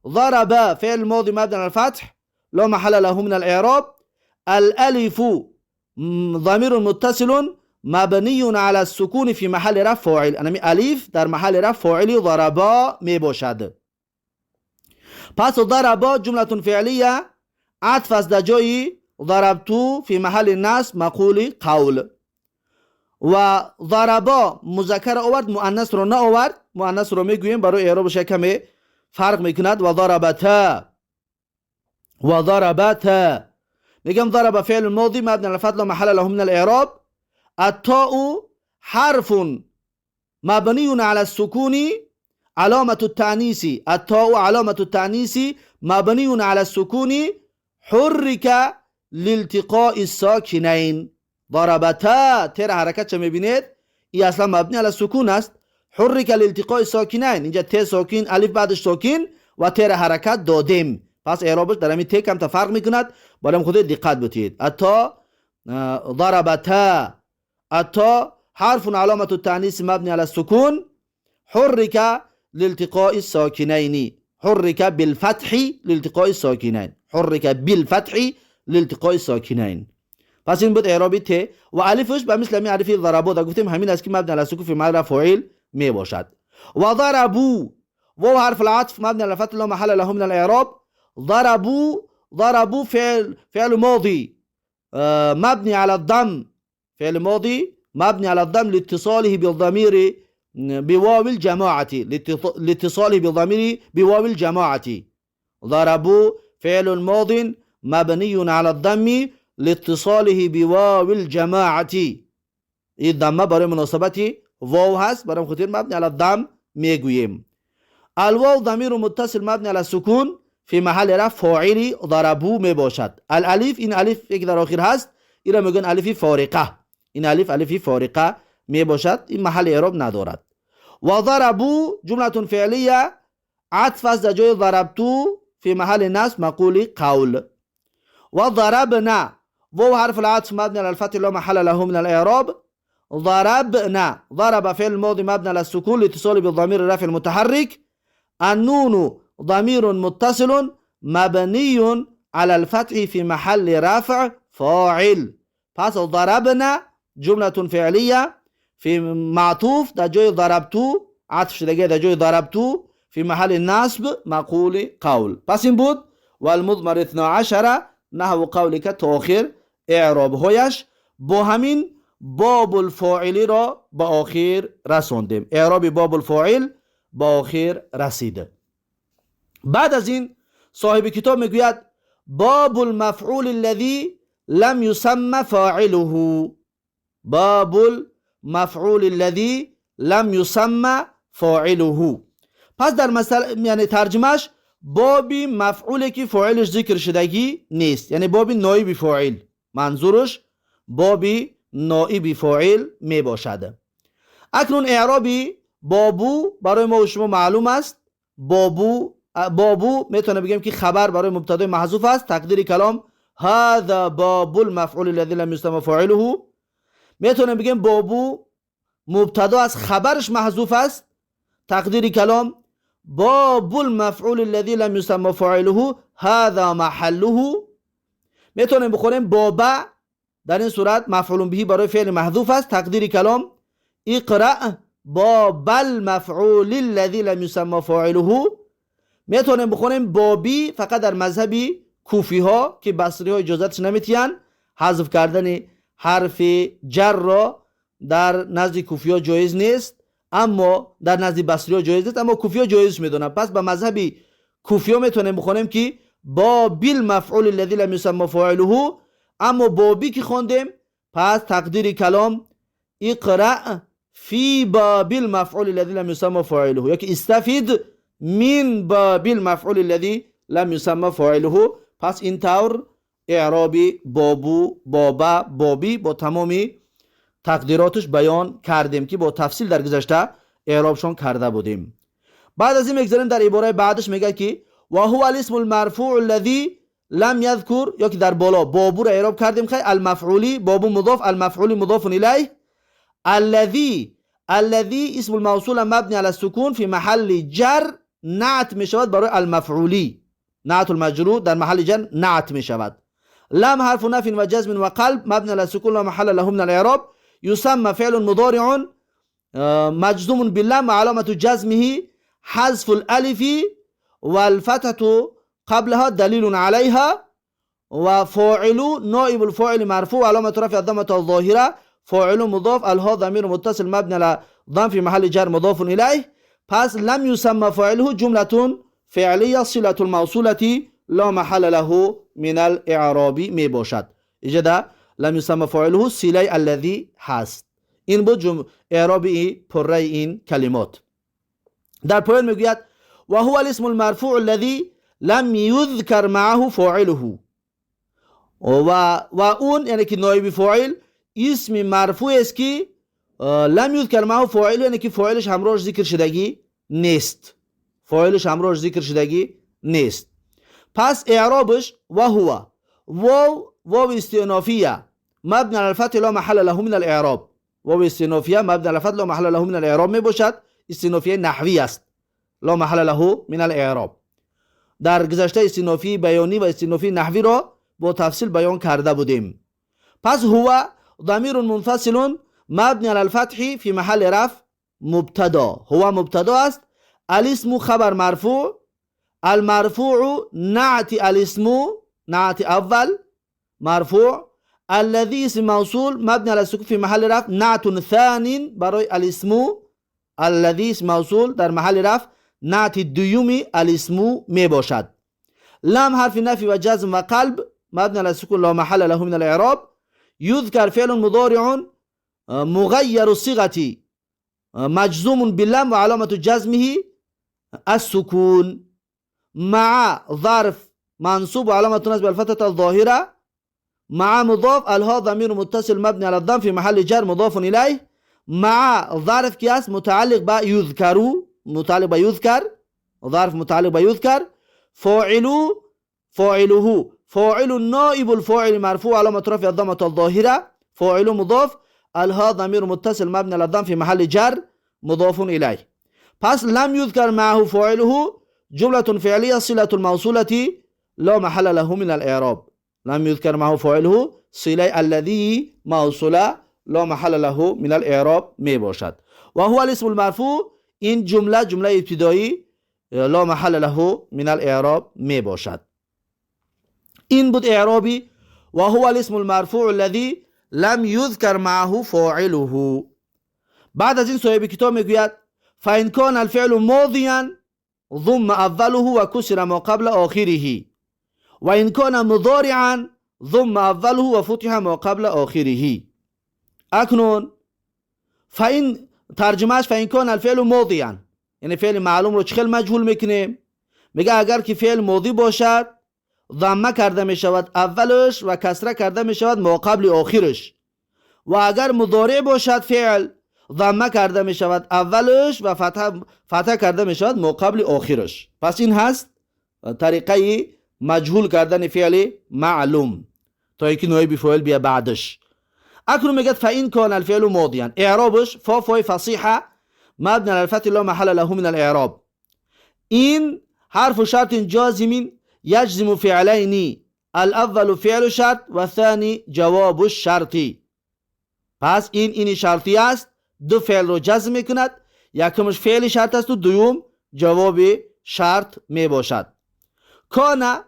ضرب فعل ماضي مبني على الفتح لا محل له من الإعراب. الألف ضمير متصل مبني على السكون في محل رفع فاعل. انمی الف در محل رفع فاعل ضربا می باشد. پس ضربا جملة فعلیه عطف است در جای ضربت في محل نصب مقول قول. و ضربا مذکر آورد، مؤنث رو نه آورد. مؤنث رو میگوییم، برای اعرابش کمی فرق میکند. و ضربتا، و ضربتا میگم ضرب فعل ماضی مبني على الفتح لا محل له من الاعراب. التاء حرف مبني على السكون علامة التأنيث. التاء علامة التأنيث مبني على السكون حرك لالتقاء الساکنین. ضربتا، تر حرکت چه میبینید؟ ای اصلا مبنی علی السکون است. حرک لالتقاء الساکنین، اینجا ت ساکن، الف بعدش ساکن و تر حرکت دادیم. پس اعرابش در همین ت کم تا فرق میکند، باید خود دقت بتید. التاء، ضربتا، التاء حرف علامة التأنيث مبني على السكون حرك لالتقاء الساكنين، حرك بالفتح لالتقاء الساكنين، حرك بالفتح لالتقاء الساكنين. پس این بود اعرابی ت و الفش به مثل همین الفی ضربا دا گفتیم همین است که مبنی علی السکون فی محل فاعل می باشد. و ضربوا، واو حرف العطف مبني على الفتح لا محل له من الاعراب. ضربوا، ضربوا فعل ماضي مبني على الضم، فعل ماضي مبني على الضم لاتصاله بالضمير بواو الجماعة، لاتصاله بالضمير بواو الجماعة. ضربوا فعل ماض مبني على الضم لاتصاله بواو الجماعة. این ضمه برای مناسبت واو هست، برای خاطر مبنی علی الضم میگوییم. الواو ضمیر متصل مبنی علی السکون فی محل رفع فاعل ضربوا می باشد. الالف، این الف که در آخر هست، این را میگن الف فارقه. این الف الف فارقه می باشد، این محل اعراب ندارد. و ضربوا جمله فعلیه عطف است در جای ضربت فی محل نصب مقول قول. و ضربنا، واو حرف العطف مبني على الفتح لا محل له من الاعراب. ضربنا، ضرب فعل ماضي مبني على السكون لاتصال بالضمير الرافع المتحرك. النون ضمير متصل مبني على الفتح في محل رفع فاعل. پس ضربنا جملة فعلیه في معطوف در جای ضربت، عطف شده در جای ضربت في محل نصب مقول قول. پس این بود والمضمر 12 نحو قولك تا آخر اعراب هایش. با همین باب الفاعلی را به آخر رساندیم. اعراب باب الفاعل به آخر رسیده. بعد از این صاحب کتاب میگوید باب المفعول الذي لم يسمى فاعله. باب المفعول الذي لم يسمى فاعله. پس در مثلا یعنی ترجمهش بابی مفعولی که فاعلش ذکر شدگی نیست، یعنی بابی نایب فاعل، منظورش بابی نایب فاعل می باشد. اکنون اعرابی بابو برای ما و شما معلوم است. بابو، بابو میتونه بگیم که خبر برای مبتدای محذوف است. تقدیر کلام هذا باب المفعول الذي لم يسمى فاعله. میتونه بگیم بابو مبتدا از خبرش محذوف است. تقدیر کلام باب المفعول الذي لم يسمى فاعله هذا محله. میتونیم بخونیم بابا، در این صورت مفعول به برای فعل محذوف است. تقدیر کلام اقرأ باب المفعول الذي لم يسمى فاعله. میتونیم بخونیم بابی، فقط در مذهبی کوفی ها که بصری ها اجازتش نمیتین، حذف کردن حرف جر را در نزد کوفی ها جایز نیست، اما در نزد بصری ها جایز نیست، اما کوفی ها جایز میدونن. پس به مذهبی کوفی ها میتونیم بخونیم که بابی المفعول الذي لم يسمى فاعله. اما بابی که خواندیم، پس تقدیر کلام اقرأ فی باب المفعول الذي لم يسمى فاعله یا که استفید من باب المفعول الذي لم يسمى فاعله. پس این طور اعرابی بابو، بابا، بابی با تمامی تقدیراتش بیان کردیم که با تفصیل در گذشته اعرابشان کرده بودیم. بعد از این میگذاریم در عباره بعدش میگه که و هو الاسم المرفوع الذي لم يذكر، یا که در بالا بابو را اعراب کردیم. خیلی المفعولی، بابو مضاف، المفعولی مضاف الیه، الذي الذي اسم الموصول مبني على السكون في محل جر نعت میشود برای المفعولی، نعت المجرور در محل جر نعت میشود. لام حرف نفي وجزم وقلب مبني على السكون لا محل له من الاعراب. يسمى فعل مضارع مجزوم باللام وعلامة جزمه حذف الالف والفتحة قبلها دليل عليها. وفاعل نائب الفاعل مرفوع علامة رفع الضمة الظاهرة، فاعل مضاف، الها ضمير متصل مبني على ضم في محل جر مضاف إليه. پس لم يسمى فاعله جملة فعلية صلة الموصولة لا محل له من الاعراب می باشد. اینجا لم يسمى فاعله صله الذي هست. این بود اعراب پره این کلمات. در پایان میگوید و هو الاسم المرفوع الذي لم يذكر معه فاعله. و اون یعنی که نایب فاعل اسم مرفوع است که لم يذكر معه فاعل، یعنی که فاعلش همراهش ذکر شدگی نیست، فاعلش همراهش ذکر شدگی نیست. پس اعرابش و هو واو، واو استئنافیه مبنی على الفتح لا محل له من الاعراب. واو استئنافیه مبنی على الفتح لا محل له من الاعراب می باشد. استئنافیه نحوی است، لا محل له من الاعراب. در گذشته استئنافی بیانی و استئنافی نحوی را با تفصیل بیان کرده بودیم. پس هو ضمیر منفصل مبنی على الفتح في محل رفع مبتدا. هو مبتدا است. الاسم خبر مرفوع، المرفوع نعت الاسم نعت اول مرفوع، الذي اسم موصول مبني على السكون في محل رفع نعت ثاني برای الاسم، الذي اسم موصول در محل رفع نعت دومی الاسم می باشد. لام حرف نفی و جزم و قلب مبني على السكون لا محل له من الاعراب. يذكر فعل مضارع مغير الصيغة مجزوم باللام وعلامة جزمه السكون مع ظرف منصوب وعلامة نصب الفتحة الظاهرة مع مضاف الها ضمير متصل مبني على الضم في محل جر مضاف إليه مع ظرف كياس متعلق بيذكر، متعلق بيذكر، ظرف متعلق بيذكر، فاعل فاعله فاعل نائب الفاعل مرفوع علامة رفع الضمة الظاهرة، فاعل مضاف الها ضمير متصل مبني على الضم في محل جر مضاف إليه. پس لم يذكر معه فاعله جملة فعلية صلة الموصولة لا محل له من الإعراب. لم يذكر معه فاعله صلة الذي موصولة لا محل له من الإعراب می باشد. و هو الاسم المرفوع این جمله جمله ابتدایی لا محل له من الإعراب می باشد. این بود اعرابی و هو الاسم المرفوع الذي لم يذكر معه فاعله. بعد از این صاحب کتاب میگوید فإن كان الفعل ماضيا ضم أوله وكسر ما قبل آخره وإن كان مضارعا ضم أوله وفتح ما قبل آخره. اکنون فإن ترجمهش فإن كان الفعل ماضيا یعنی فعل معلوم رو چخل مجهول میکنیم. میگه اگر که فعل ماضی باشد ضمه کرده میشود اولش و کسره کرده میشود ما قبل آخرش، و اگر مضارع باشد فعل ضمه کرده میشود اولش و فتح کرده میشود ما قبل آخرش. پس این هست طریقه مجهول کردن فعل معلوم تا اینکه نایب فاعل بیا بعدش. اکنون میگه فإن كان الفعل ماضيا اعرابش فا فای فصیحه مبنی على الفتح لا محل له من الاعراب. این حرف شرط جازم يجزم فعلين الاول فعل شرط و ثانی جواب الشرط. پس این شرطی است، دو فعل رو جزم میکند، یکمش فعل شرط است و دوم جواب شرط می باشد. کان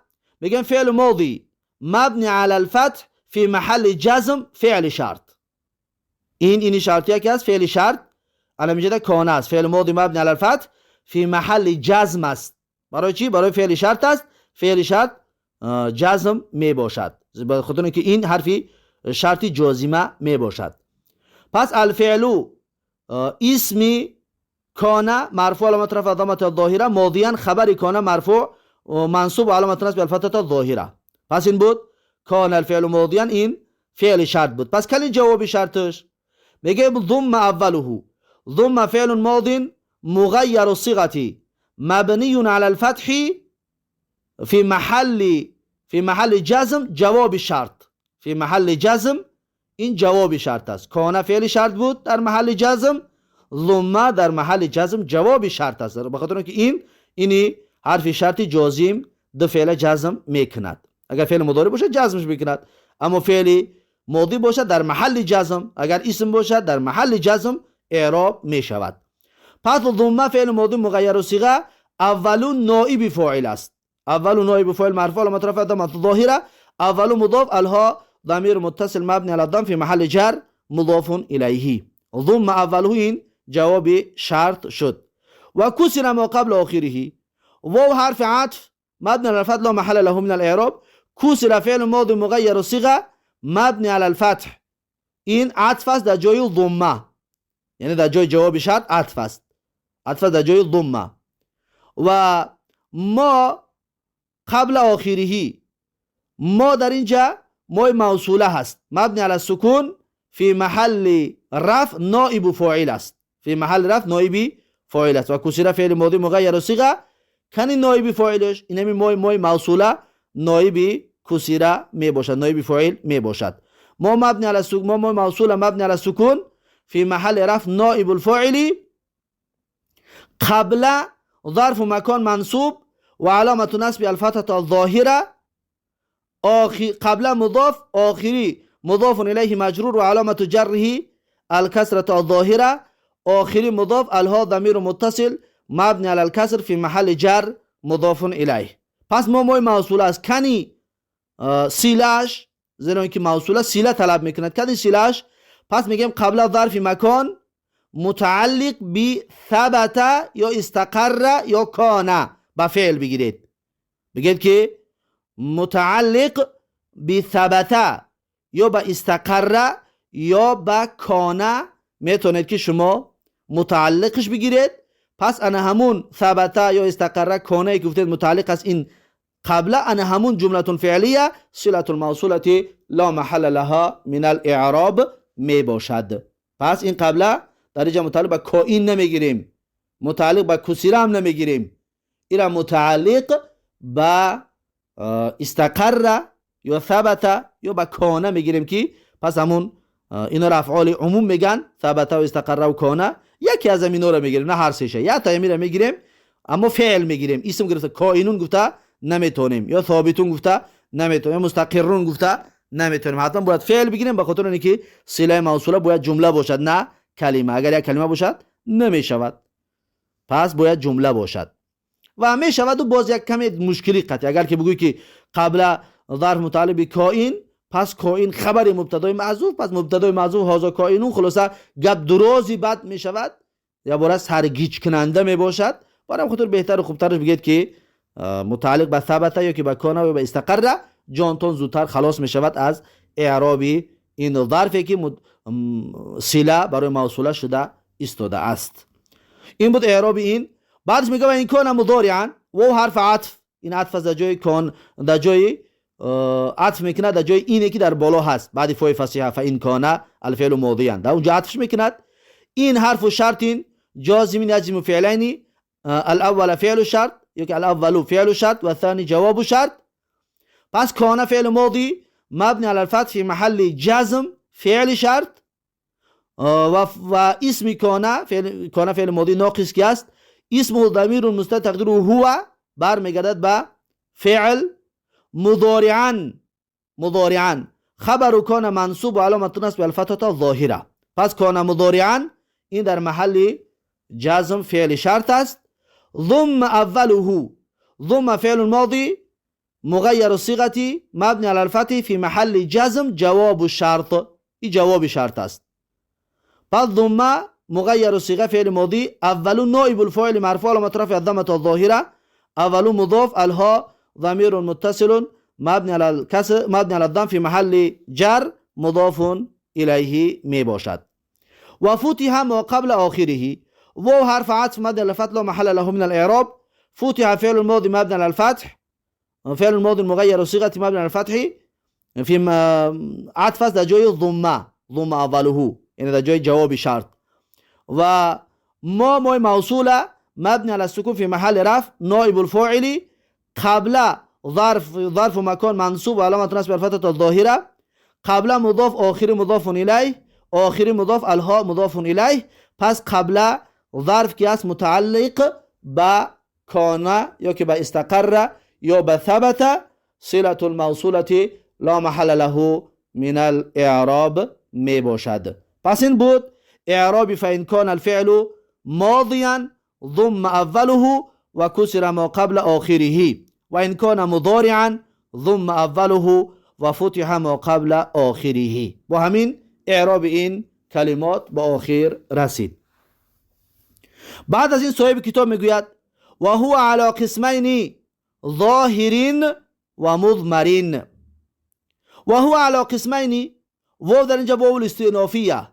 میگن فعل ماضی مبنی على الفتح في محل جزم فعل شرط. این شرطیه که است فعل شرط الان میگه کان است، فعل ماضی مبنی على الفتح في محل جزم است. برای چی؟ برای فعل شرط است، فعل شرط جزم می باشد، به خاطر اینکه این حرفی شرطی جازمه می باشد. پس الفعل اسمی کان مرفوع علامت رفع ضمه الظاهره ماضیا خبر کان مرفوع منصوب علامت نصب الفتحه الظاهره. پس این بود کان الفعل ماضیا، این فعل شرط بود. پس کلی جواب شرطش میگه ضم اوله ضم فعل ماض مغیر الصيغه مبني على الفتح في محل جزم جواب شرط. في محل جزم این جواب شرط است. کان فعل شرط بود در محل جزم، ضم در محل جزم جواب شرط است، به خاطر اینکه این اینی حرف شرط جازم دو فعل جزم میکند. اگر فعل مضارع باشه جزمش میکند، اما فعل ماضی باشد در محل جزم، اگر اسم باشد در محل جزم اعراب میشود. پس ضمه فعل ماضی مغیر صیغه اول نائب فاعل است. اول نائب فاعل مرفوع علامت رفع ضمه ظاهره، اول مضاف الها ضمیر متصل مبنی علی الضم فی محل جر مضاف الیه. ضم اوله این جواب شرط شد. و کسر ما قبل آخره، واو حرف عطف مبنی علی الفتح لا محل له من الاعراب. کسر فعل ماضی مغیر صیغه مبنی علی الفتح، این عطف است در جای ضمه، یعنی در جای جواب شرط عطف است، عطف در جای ضمه. و ما قبل آخره، ما در اینجا ما موصوله هست مبنی علی السکون فی محل رفع نائب فاعل است، فی محل رفع نائب فاعل است. و کسره فعل ماضی مغیر صیغه کنی نائب فاعلش، اینمی ما موصوله نائب کسره می باشد، نائب فاعل می باشد. ما مبنی علی السکون، ما موصوله مبنی علی السکون فی محل رفع نائب الفاعل قبل ظرف مکان منصوب و علامت نصب الفتحة الظاهرة، قبل مضاف آخری مضاف الیه مجرور و علامت جره الکسرة الظاهرة، آخری مضاف الها ضمیر متصل مبنی علی الکسر فی محل جر مضاف الیه. پس ما مای موصول است کنی سیلش، زیرا اینکه موصوله سیله طلب میکند، کنی سیلش. پس میگیم قبل ظرف مکان متعلق به ثبت یا استقر یا کان با فعل بگیرید، بگید که متعلق به ثبت یا به استقر یا به کان میتونید که شما متعلقش بگیرید. پس انا همون ثبت یا استقر کانه که گفتید متعلق است این قبل، انا همون جمله فعلیه صله الموصوله لا محل لها من الاعراب می باشد. پس این قبل در اینجا متعلق به کائن نمیگیریم، متعلق به کسیره هم نمیگیریم، این متعلق به استقر یا ثبت یا به کانه میگیریم که پس همون اینا را افعال عموم میگن، ثبت و استقر و کانه، یکی از اینا رو میگیریم، نه هر سه یا تا رو میگیریم، اما فعل میگیریم. اسم گرفته کائنون گفته نمیتونیم، یا ثابتون گفته نمیتونیم، یا مستقرون گفته نمیتونیم، حتما باید فعل بگیریم، به خاطر اینکه صله موصوله باید جمله باشد نه کلمه. اگر یک کلمه باشد نمیشود، پس باید جمله باشد و میشود. و باز یک کمی مشکلی قطعی اگر که بگویی که قبل ظرف متعلق به کائن، پس کائن خبر مبتدای محذوف، پس مبتدای محذوف هذا کائنون، خلاصه گپ درازی بد میشود یا باره سرگیج کننده میباشد. برای خاطر بهتر و خوبترش بگید که متعلق به ثبت یا که به کان و به استقر، جانتون زودتر خلاص میشود از اعراب این ظرفی که صله برای موصوله شده ایستاده است. این بود اعراب این. بعدش میگه این کان مضارعا، و حرف عطف، این عطف از جای کان در جای عطف میکند در جای اینه که در بالا هست بعد فای فصیحه، فان کان الفعل ماضیا، در اونجا عطفش میکند. این حرف شرط جازم یجزم فعلین، الاول فعل شرط، یکی الاول فعل شرط و الثاني جواب شرط. پس کان فعل ماضی مبنی علی الفتح فی محل جزم فعل شرط و اسم کان فعل، کان فعل ماضی ناقص که است، اسم ضمیر مستتر تقدیره هو برمیگردد به فعل مضارعا، مضارعا خبر کان منصوب و علامت نصب الفتحه الظاهره. پس کان مضارعا این در محل جزم فعل شرط است. ضم اوله، ضم فعل ماضی مغیر الصيغه مبنی علی الفتح فی محل جزم جواب الشرط، این جواب شرط است. پس ضم مغیر الصيغه فعل ماضی اول نائب الفاعل مرفوع علامت رفع الضمه الظاهره، اول مضاف الها ضمیر متصل مبنی علی الکسر مبنی علی الضم فی محل جر مضاف الیه می باشد. و فتح ما قبل آخره، واو حرف عطف مبنی علی الفتح لا محل له من الاعراب. فتح فعل الماضي مبني على الفتح، فعل الماضي المغير صيغه مبني على الفتح في عطف است در جای ضمه، ضمه اوله، یعنی در جای جواب شرط. و ما مای موصوله مبني على السكون في محل رفع نائب الفاعل قبل ظرف مکان منصوب و علامت نصب الفتحه الظاهره، قبل مضاف آخر مضاف الیه، آخر مضاف الها مضاف الیه. Пас қабла ظرف ки аст, мутааллиқ ба кона ё ки ба истақарра ё ба ثبت, صلة الموصولة لا محل له من الإعراب мебошад. Пас ин буд إعراب فإن كان الفعل ماضيا ضم أوله وكسر ما قبل آخره وإن كان مضارعا ضم أوله وفتح ما قبل آخره. با همین اعراب این کلمات به آخر رسید. بعد از این صاحب کتاب میگوید وهو على قسمين ظاهر ومضمر. وهو على قسمين، واو در اینجا واو الاستئنافیه،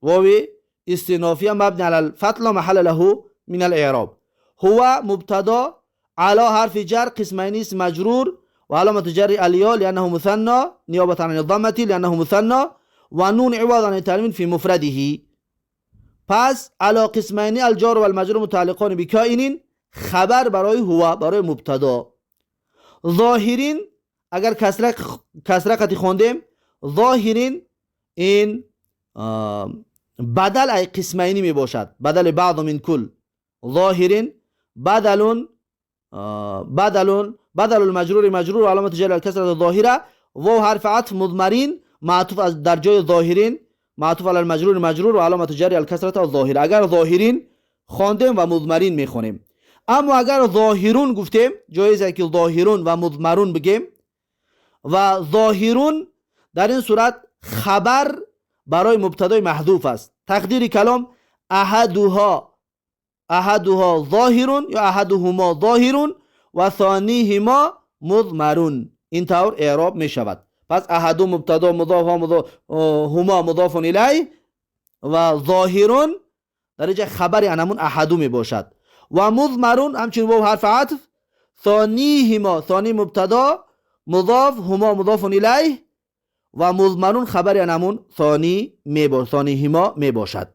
واو استئنافیه مبنی على الفتح لا محل له من الاعراب. هو مبتدا، على حرف جر، قسمين اسم مجرور وعلامة جر الياء لأنه مثنى نيابة عن الضمة لأنه مثنى ونون عوض عن التنوين في مفرده. پس على قسمين الجار والمجرور متعلقان بكائن، خبر برای هو، برای مبتدا. ظاهر اگر کسره قطعی خوندیم، ظاهر این بدل ای قسمین می باشد، بدل بعض من کل. ظاهر بدل بدل بدل المجرور مجرور وعلامة جر الكسرة الظاهرة. واو حرف عطف، مضمرین معطوف از در جای ظاهرین، معطوف على المجرور مجرور وعلامة جر الكسرة الظاهرة. اگر ظاهرین خواندیم و مضمرین میخونیم. اما اگر ظاهرون گفتیم، جایزه که ظاهرون و مضمرون بگیم و ظاهرون در این صورت خبر برای مبتدای محذوف است. تقدیر کلام احدها، احدها ظاهر یا احدهما ظاهر و ثانیهما مضمرون، این طور اعراب می شود. پس احد مبتدا، مضاف، مضاف، هما مضاف الیه و ظاهرون در اینجا خبر انمون احدو می باشد و مضمرون همچنین واو حرف عطف، ثانیهما، ثانی مبتدا، مضاف، هما مضاف الیه و مضمرون خبر انمون ثانی می باشد، ثانیهما می باشد.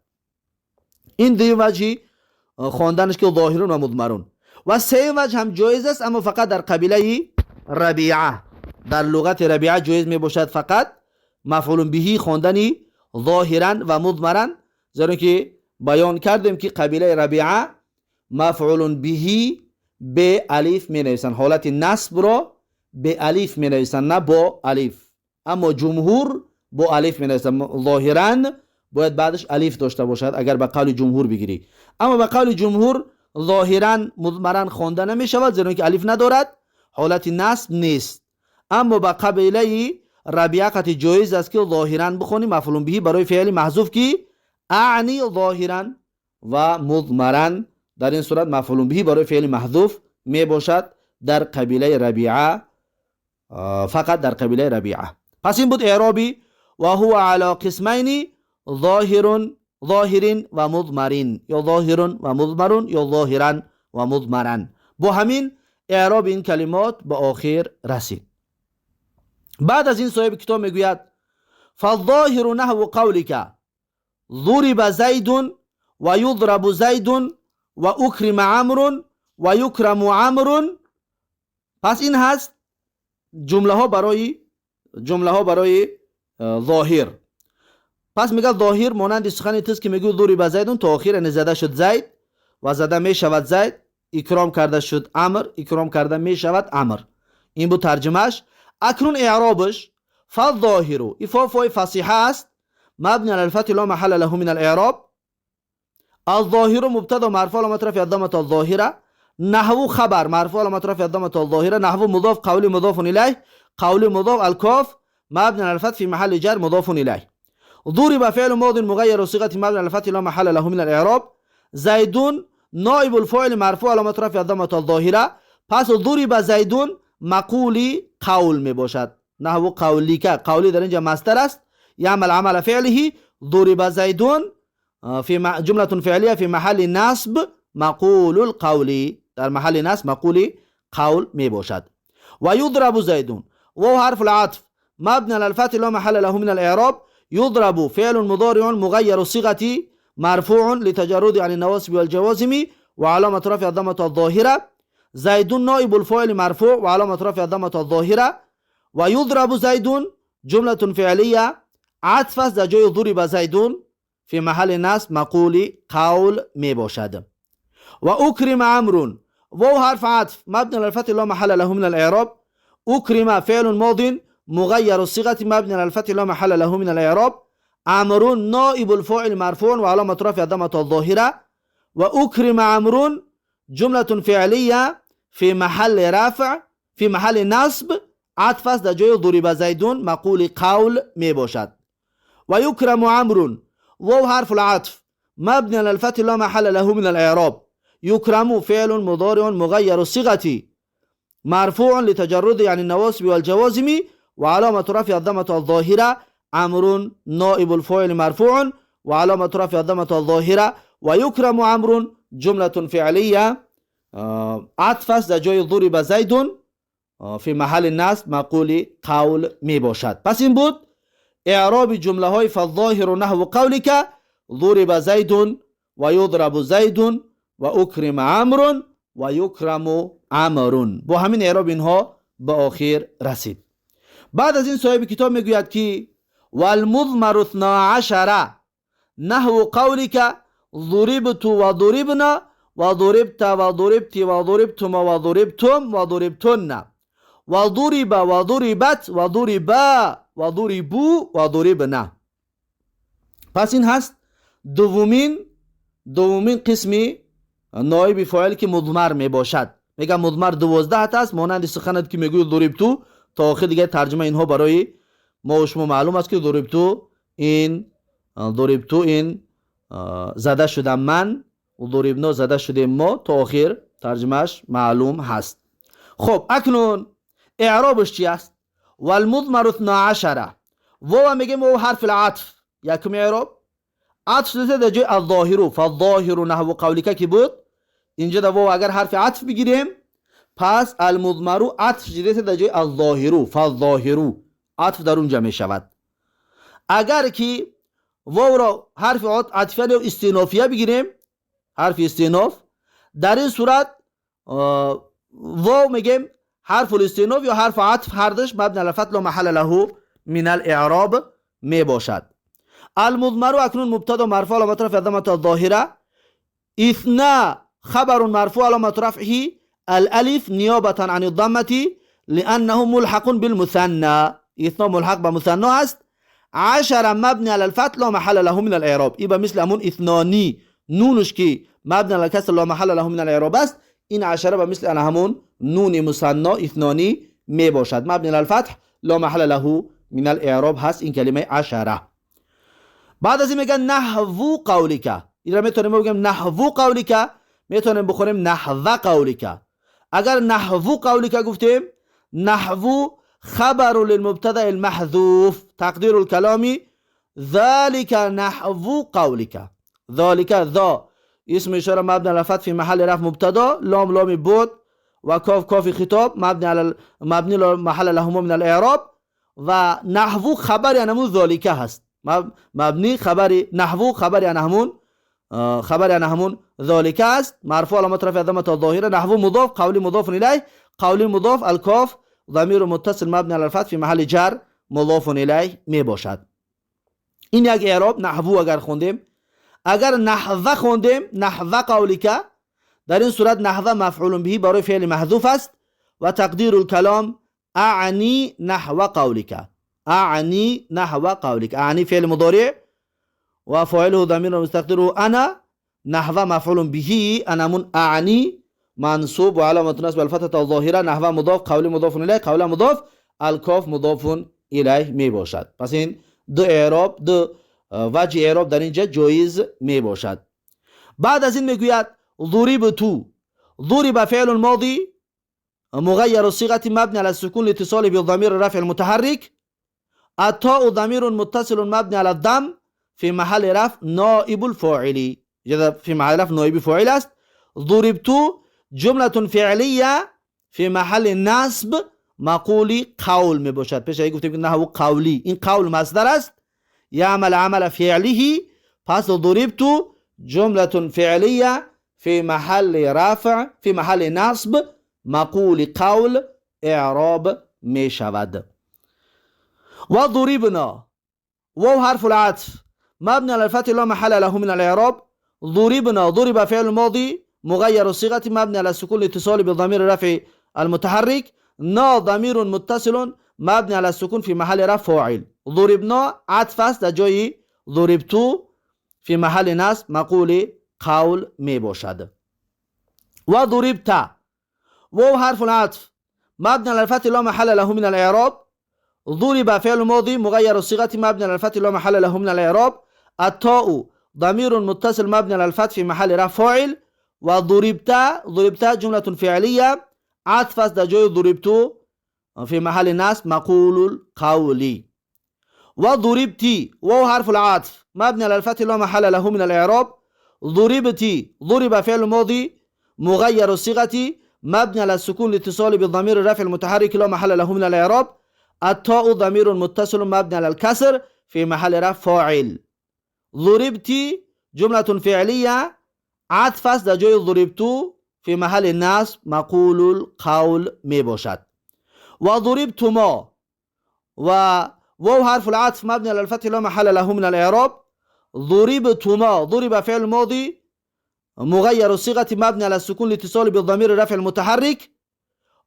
این دویم وجهی خواندنش که ظاهرون و مضمرون. و سه وجه هم جایز است، اما فقط در قبیله ربیعه، در لغت ربیعه جایز می باشد فقط مفعول بهی خواندنی ظاهرا و مضمرا، زیرا که بیان کردیم که قبیله ربیعه مفعول بهی به الف می نویسند، حالت نصب را به الف می نویسند نه با الف، اما جمهور با الف می نویسند. ظاهرا باید بعدش الف داشته باشد اگر به قول جمهور بگیری، اما به قول جمهور ظاهرا مضمرا خوانده نمی شود زیرا که الف ندارد، حالت نصب نیست. اما به قبیله ربیعه قطعی جایز است که ظاهرا بخونیم مفعول به برای فعل محذوف که اعنی ظاهرا و مضمرا، در این صورت مفعول به برای فعل محذوف می باشد در قبیله ربیعه، فقط در قبیله ربیعه. پس این بود اعرابی وهو على قسمین ظاهر، ظاهر و مضمرین یا ظاهر و مضمر یا ظاهرا و مضمرا. با همین اعراب این کلمات به آخر رسید. بعد از این صاحب کتاب میگوید فالظاهر نحو قولك ضرب زید و یضرب زید و اکرم عمرو و یکرم عمرو. پس این هست جمله ها برای ظاهر. پس میگه ظاهر مانند سخن توست که میگه ضرب زید تا آخر، یعنی زده شد زید و زده میشود زید، اکرام کرده شد عمر، اکرام کرده میشود عمر. این بود ترجمهش. اکنون اعرابش فالظاهر، ای فا فای فصیحه است، مبنی على الفتح لا محل له من الاعراب. الظاهر مبتدا مرفوع علامة رفع الضمة الظاهرة، نحو خبر مرفوع علامة رفع الضمة الظاهرة، نحو مضاف، قول مضاف إليه، قول مضاف، الكاف مبني على الفتح في محل جر مضاف إليه. ضرب فعل ماض مغير صيغة مبني على الفتح لا محل له من الإعراب. زيد نائب الفاعل مرفوع علامة رفع الضمة الظاهرة. پس ضرب زيد مقولی قول می باشد، نحو قولك، قولی در اینجا مصدر است، يعمل عمل فعله. ضرب زيد في جملة فعلية في محل نصب مقول القول، در محل نصب مقول قول می باشد. و يضرب زيد، واو حرف العطف مبني على الفتح لا محل له من الإعراب. يضرب فعل مضارع مغير الصيغة مرفوع لتجرد عن النواصب والجوازم وعلامة رفع الضمة الظاهرة. زيد نائب الفاعل مرفوع وعلامة رفع الضمة الظاهرة. ويضرب زيد جملة فعلية عطف است در جای ضرب زيد في محل نصب مقول قول می باشد. و أكرم عمرو، واو حرف عطف مبني على الفتح لا محل له من الإعراب. أكرم فعل ماض مغير الصيغة مبني على الفتح لا محل له من الإعراب. عمرو نائب الفاعل مرفوع وعلامة رفعه الضمة الظاهرة. وأكرم عمرو جملة فعلية في محل رفع في محل نصب عطف است در جای ضرب زيد مقول قول می باشد. ويكرم عمرو، واو حرف العطف مبني على الفتح لا محل له من الإعراب. يكرم فعل مضارع مغير الصيغة مرفوع لتجرده عن النواصب والجوازم وعلامة رفع الضمة الظاهرة. عمرو نائب الفاعل مرفوع وعلامة رفع الضمة الظاهرة. ويكرم عمرو جملة فعلية عطف است در جای ضرب زيد في محل نصب مقول قول می باشد. پس این بود اعراب جمله های فالظاهر نحو قولك ضرب زيد ويضرب زيد وأكرم عمرو ويكرم عمرو. با همین اعراب اینها به آخر رسید. بعد از این صاحب کتاب میگوید که والمضمر 12 نحو قولك ضربت وضربنا وضربت وضربت وضربتم وضربتم وضربتن وضرب وضربت وضربا وضربوا وضربنا. پس این هست دومین قسمی نایب فاعل که مضمر می باشد. میگه مضمر 12 است، مانند سخنت که میگوی ضربتو تا آخر. دیگه ترجمه اینها برای ما و شما معلوم است که ضربتو این زده شدم من و ضربنا زده شدیم ما، تا آخر ترجمهش معلوم هست. خب اکنون اعرابش چی است؟ والمضمر 12، واو میگیم واو حرف العطف، یکم اعراب عطف شده در جای الظاهر فالظاهر نحو قولك که بود. اینجا در واو اگر حرف عطف بگیریم پس المضمر عطف شده در جای الظاهر فالظاهر، عطف در اونجا می شود. اگر که واو را حرف عطفیه یا استینافیه بگیریم، حرف استیناف، در این صورت واو میگیم حرف الاستیناف یا حرف عطف، هر دوش مبنی على الفتح لا محل له من الاعراب می باشد. المضمر اکنون مبتدا مرفوع علامة رفع الضمة الظاهرة. اثنا خبر مرفوع علامة رفعه الالف نيابة عن الضمة لأنه ملحق بالمثنى. اثنا ملحق بمثنى است. 10 مبني على الفتح لا محل له من الاعراب. يبقى مثل همون اثنانی نونش که مبني على الكسر لا محل له من الاعراب است، این 10 به مثل همون نون مثنى اثنانی می باشد، مبني على الفتح لا محل له من الاعراب هست این کلمه 10. بعد از این میگن نحو قولك. این را میتونیم بگیم نحو قولك، میتونیم بخونیم نحو قولك. اگر نحو قولك گفتیم، نحو خبر للمبتدا المحذوف، تقدير الكلام ذلك نحو قولك. ذلك ذا اسم اشاره مبني على الفتح في محل رفع مبتدا، لام لام بعد و کاف کاف خطاب مبني على مبني لا محل لهما من الاعراب. و نحو خبر یعنی همون ذلك هست، مبنی خبر نحو خبر یعنی همون خبر یعنی همون ذلك است، مرفوع علامت رفع ضمه الظاهره. نحو مضاف قولی مضاف الیه، قولی مضاف الکاف ضمیر متصل مبنی علی الفتح فی محل جر مضاف الیه می باشد. این یک اعراب نحو اگر خوندیم. اگر نحو خوندیم نحو قولك، در این صورت نحو مفعول به برای فعل محذوف است و تقدیر الکلام اعنی نحو قولك. اعنی نحو قولك، اعنی فعل مضارع و فاعله ضمیر مستقدره انا، نحو مفعول به انا من اعنی منصوب و علامة نصب الفتحة الظاهرة، نحو مضاف قول مضاف الیه، قول مضاف الکاف مضاف الیه می باشد. پس این دو اعراب، دو وجه اعراب در اینجا جایز می باشد. بعد از این میگوید ضربت. ضرب فعل ماضی مغير الصيغة مبني على السكون لاتصاله بالضمير الرفع المتحرك. التاء ضمير متصل مبني على الضم في محل رفع نائب الفاعل، في محل رفع نائب فاعل است. ضربت جملة فعلية في محل نصب مقول قول می باشد. پیش ای گفتیم که نحو قولی، این قول مصدر است، يعمل عمل فعله. پس ضربت جملة فعلية في محل رفع في محل نصب مقول قول اعراب می شود. و ضربنا، واو حرف العطف مبني على الفتح لا محل له من الاعراب. ضربنا ضرب فعل ماضي مغير الصيغة مبني على السكون لاتصال بضمير الرفع المتحرك. نا ضمير متصل مبني على السكون في محل رفع فاعل. ضربنا عطف است در جای ضربت في محل نصب مقول قول می باشد. و ضربت واو حرف العطف مبني على الفتح لا محل له من الاعراب. ضرب فعل ماضي مغير الصيغة مبني على الفتح لا محل له من الاعراب. التاء ضمير متصل مبني على الفتح في محل رفع فاعل. و ضربت ضربت جملة فعلية عطف است در جای ضربت في محل نصب مقول القول. و ضربتي واو حرف العطف مبني على الفتح لا محل له من الاعراب. ضربتي ضرب فعل ماضي مغير الصيغة مبني على السكون لاتصال بالضمير الرفع المتحرك لا محل له من الاعراب. التاء ضمير متصل مبني على الكسر في محل رفع فاعل. ضربتي جملة فعلية عطف است در جای ضربت في محل نصب مقول القول می باشد. و ضربتما و واو حرف العطف مبني على الفتح لا محل له من الاعراب. ضربتما ضرب فعل ماضي مغير الصيغة مبني على السكون لاتصال بالضمير الرفع المتحرك.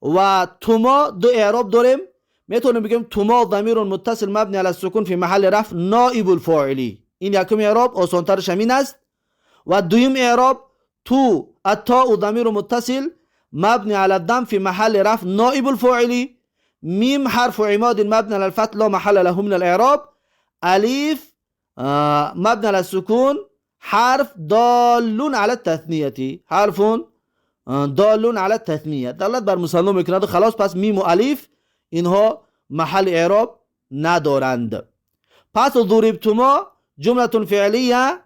و تما دو اعراب داریم، میتونیم بگیم تما ضمیر متصل مبني على السكون في محل رفع نائب الفاعلی. این یکم اعراب آسانترش همین است. و دویم اعراب تو التاء ضمیر متصل مبني على الضم في محل رفع نائب الفاعل. ميم حرف عماد مبني على الفتح لا محل له من الاعراب. الف مبني على السكون حرف دال على التثنية، حرف دال على التثنية دلالت بر مثنی میکند. خلاص پس میم و الف اینها محل اعراب ندارند. پس ضربتما جملة فعلیه،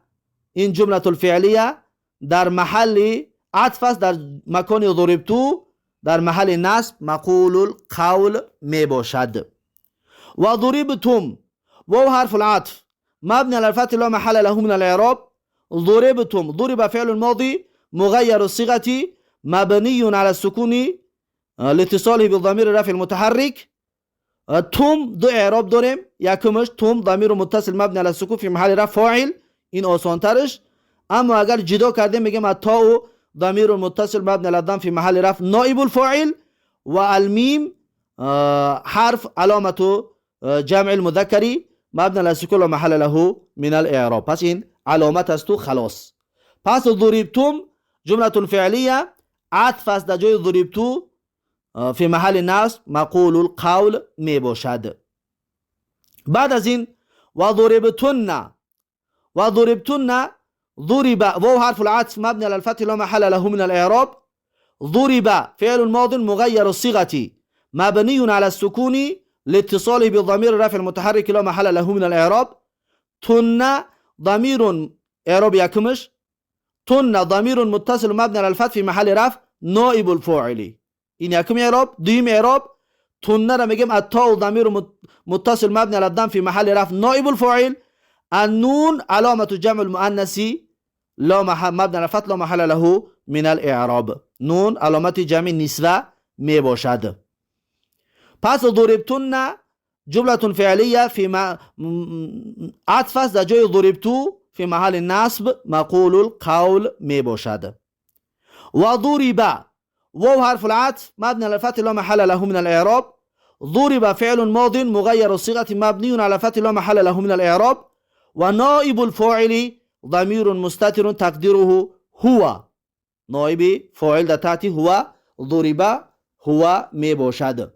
این جملة الفعلیه در محل عطف است در مکان ضربتو در محل نصب مقول القول می باشد. و ضربتم واو حرف العطف مبني على الفتح لا محل له من الاعراب. ضربتم ضرب فعل الماضي مغير الصيغة مبني على السكون لاتصاله بالضمير الرفع المتحرك. تم دو اعراب داریم، یکمش تم ضمیر متصل مبني على السكون في محل رفع فاعل، این آسانترش. اما اگر جدا کردیم میگیم التاء ضمیر متصل مبني على الضم في محل رفع نائب الفاعل. و المیم حرف علامة جمع المذکر مبني على السكون لا محل له من الاعراب. پس این علامت است و خلاص. پس ضربتم جملة فعلیه عطف است در جای ضربتو في محل نصب مقول القول می باشد. بعد از این و ضربتن و ضربتن ضرب واو حرف العطف مبني على الفتح لا محل له من الاعراب. ضرب فعل ماض مغير الصيغة مبني على السكون لاتصاله بالضمير الرفع المتحرك لا محل له من الاعراب. تن ضمير اعراب یکمش، تن ضمير متصل مبني على الفتح في محل رفع نائب الفاعل. این یکم اعراب. دویم اعراب تن را میگیم التاء ضمير متصل مبني على الضم في محل رفع نائب الفاعل. النون علامة جمع المؤنث لا محل مبني على الفتح لا محل له من الاعراب. نون علامت جمع نسوه می باشد. پس ضربتن جملة فعلیه في عطف است در جای ضربتو في محل نصب مقول القول می باشد. و ضرب واو حرف العطف مبني على الفتح لا محل له من الاعراب. ضرب فعل ماض مغير الصيغة مبني على الفتح لا محل له من الاعراب. و نائب الفاعل ضمير مستتر تقديره هو، نائب فاعل در تحت هو ضرب هو می باشد.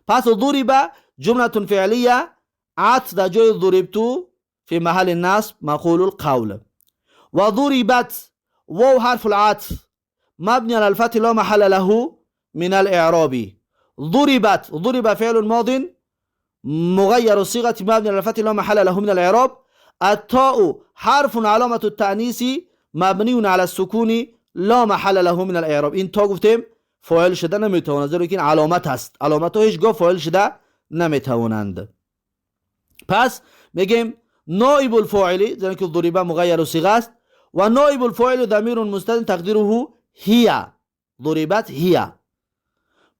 پس ضرب جملة فعلیه عطف در جای ضربتو في محل نصب مقول القول. و ضربت واو حرف العطف مبني على الفتح لا محل له من الاعراب. ضربت ضرب فعل ماض مغير الصيغة مبني على الفتح لا محل له من الاعراب. التاء حرف علامة التأنيث مبني على السكون لا محل له من الاعراب. این تا گفتیم فاعل شده نمیتواند، زیرا که این علامت است. علامت ها هیچگاه فاعل شده نمیتوانند. پس میگیم نائب الفاعل، زیرا که ضرب مغیر صیغه است، و نائب الفاعل ضمیر مستتر تقدیره هي، ضربت هي.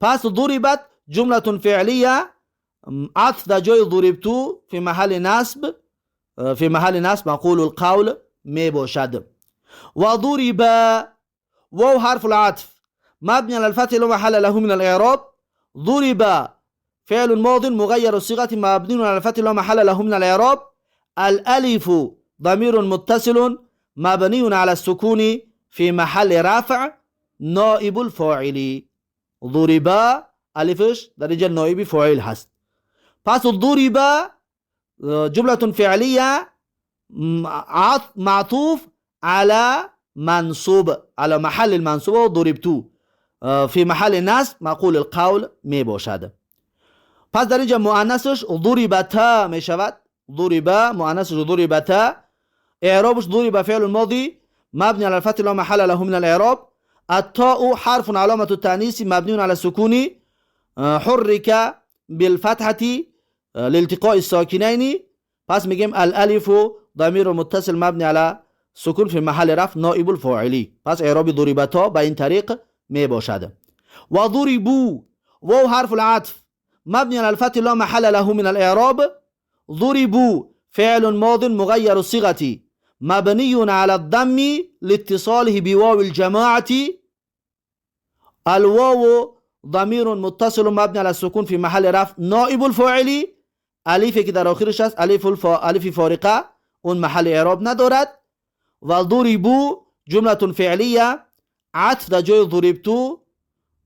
پس ضربت جملة فعلیه عطف در جای ضربتو في محل نصب في محل نصب مقول القول می باشد. و ضرب، واو حرف العطف مبني على الفتح لا محل له من الاعراب. ضرب فعل ماض مغير الصيغة مبني على الفتح لا محل له من الاعراب. الالف ضمير متصل مبني على السكون في محل رفع نائب الفاعل. ضرب الفش در اینجا نائب فاعل هست. پس ضرب جملة فعلية معطوف على منصوب، على محل المنصوب ضربت في محل نصب مقول القول می باشد. پس در اینجا مؤنثش ضربتا می شود. ضرب مؤنثش ضربتا، اعرابش ضرب فعل ماضي مبني على الفتح لا محل له من الاعراب. التاء حرف علامة التأنيث مبني على السكون حرك بالفتحة لالتقاء الساكنين. پس میگیم الالف ضمیر متصل مبني على سکون في محل رفع نائب الفاعلی. پس اعراب ضربتا به این طریق می باشد. و ضربوا، واو حرف العطف مبني على الفتح لا محل له من الاعراب. ضربوا فعل ماض مغير الصيغة مبني على الضم لاتصاله بواو الجماعة. الواو ضمیر متصل مبني على السكون في محل رفع نائب الفاعل. الف که در آخرش است الف فارقه، اون محل اعراب ندارد. و ضربوا جملة فعلیه عطف در جای ضربتو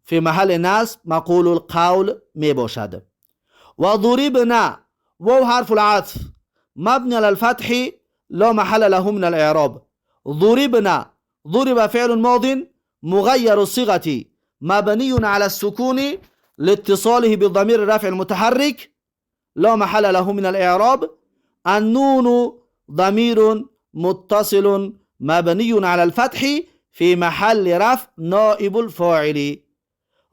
في محل نصب مقول القول می باشد. و ضربنا، واو حرف العطف مبني على الفتح لا محل له من الاعراب. ضربنا ضرب فعل ماض مغير الصيغة مبني على السكون لاتصاله بالضمير الرافع المتحرك لا محل له من الاعراب. النون ضمير متصل مبني على الفتح في محل رفع نائب الفاعل.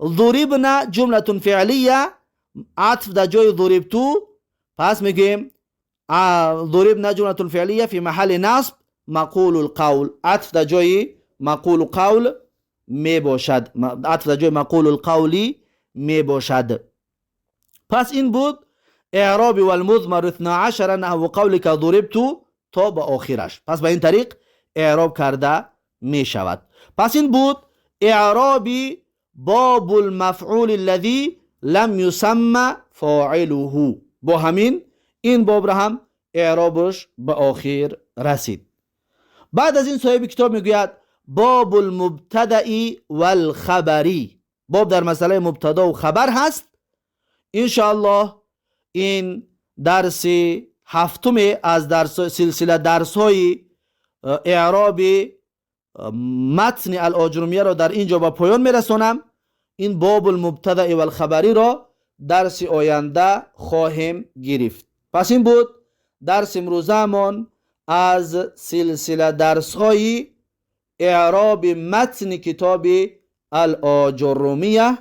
ضربنا جملة فعلية عطف در جای ضربتو. پس میگیم ضربنا جملة فعلية في محل نصب مقول القول. عطف در جای مقول قول می باشد. عطف در جای مقول القولی می باشد. پس این بود اعراب والمضمر 12 نحو قولك ضربت تا به آخرش. پس به این طریق اعراب کرده می شود. پس این بود اعراب باب المفعول الذي لم يسمى فاعله. با همین این باب را هم اعرابش به آخر رسید. بعد از این صاحب کتاب میگوید باب المبتدأ والخبری. باب در مسئله مبتدا و خبر هست. انشاءالله این درس هفتم از درس سلسله درس های اعراب متن الاجرمیه را در اینجا به پایان میرسانم. این باب المبتدأ والخبری را درس آینده خواهیم گرفت. پس این بود درس امروزمان از سلسله درس های اعراب متن کتاب الاجرمیه.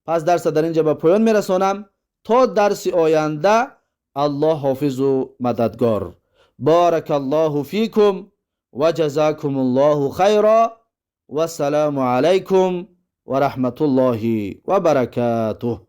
پس درس در اینجا به پایان میرسانم. تا درس آینده الله حافظ و مددگار. بارک الله فیکم و جزاکم الله خیرا و السلام علیکم و رحمت الله و برکاته.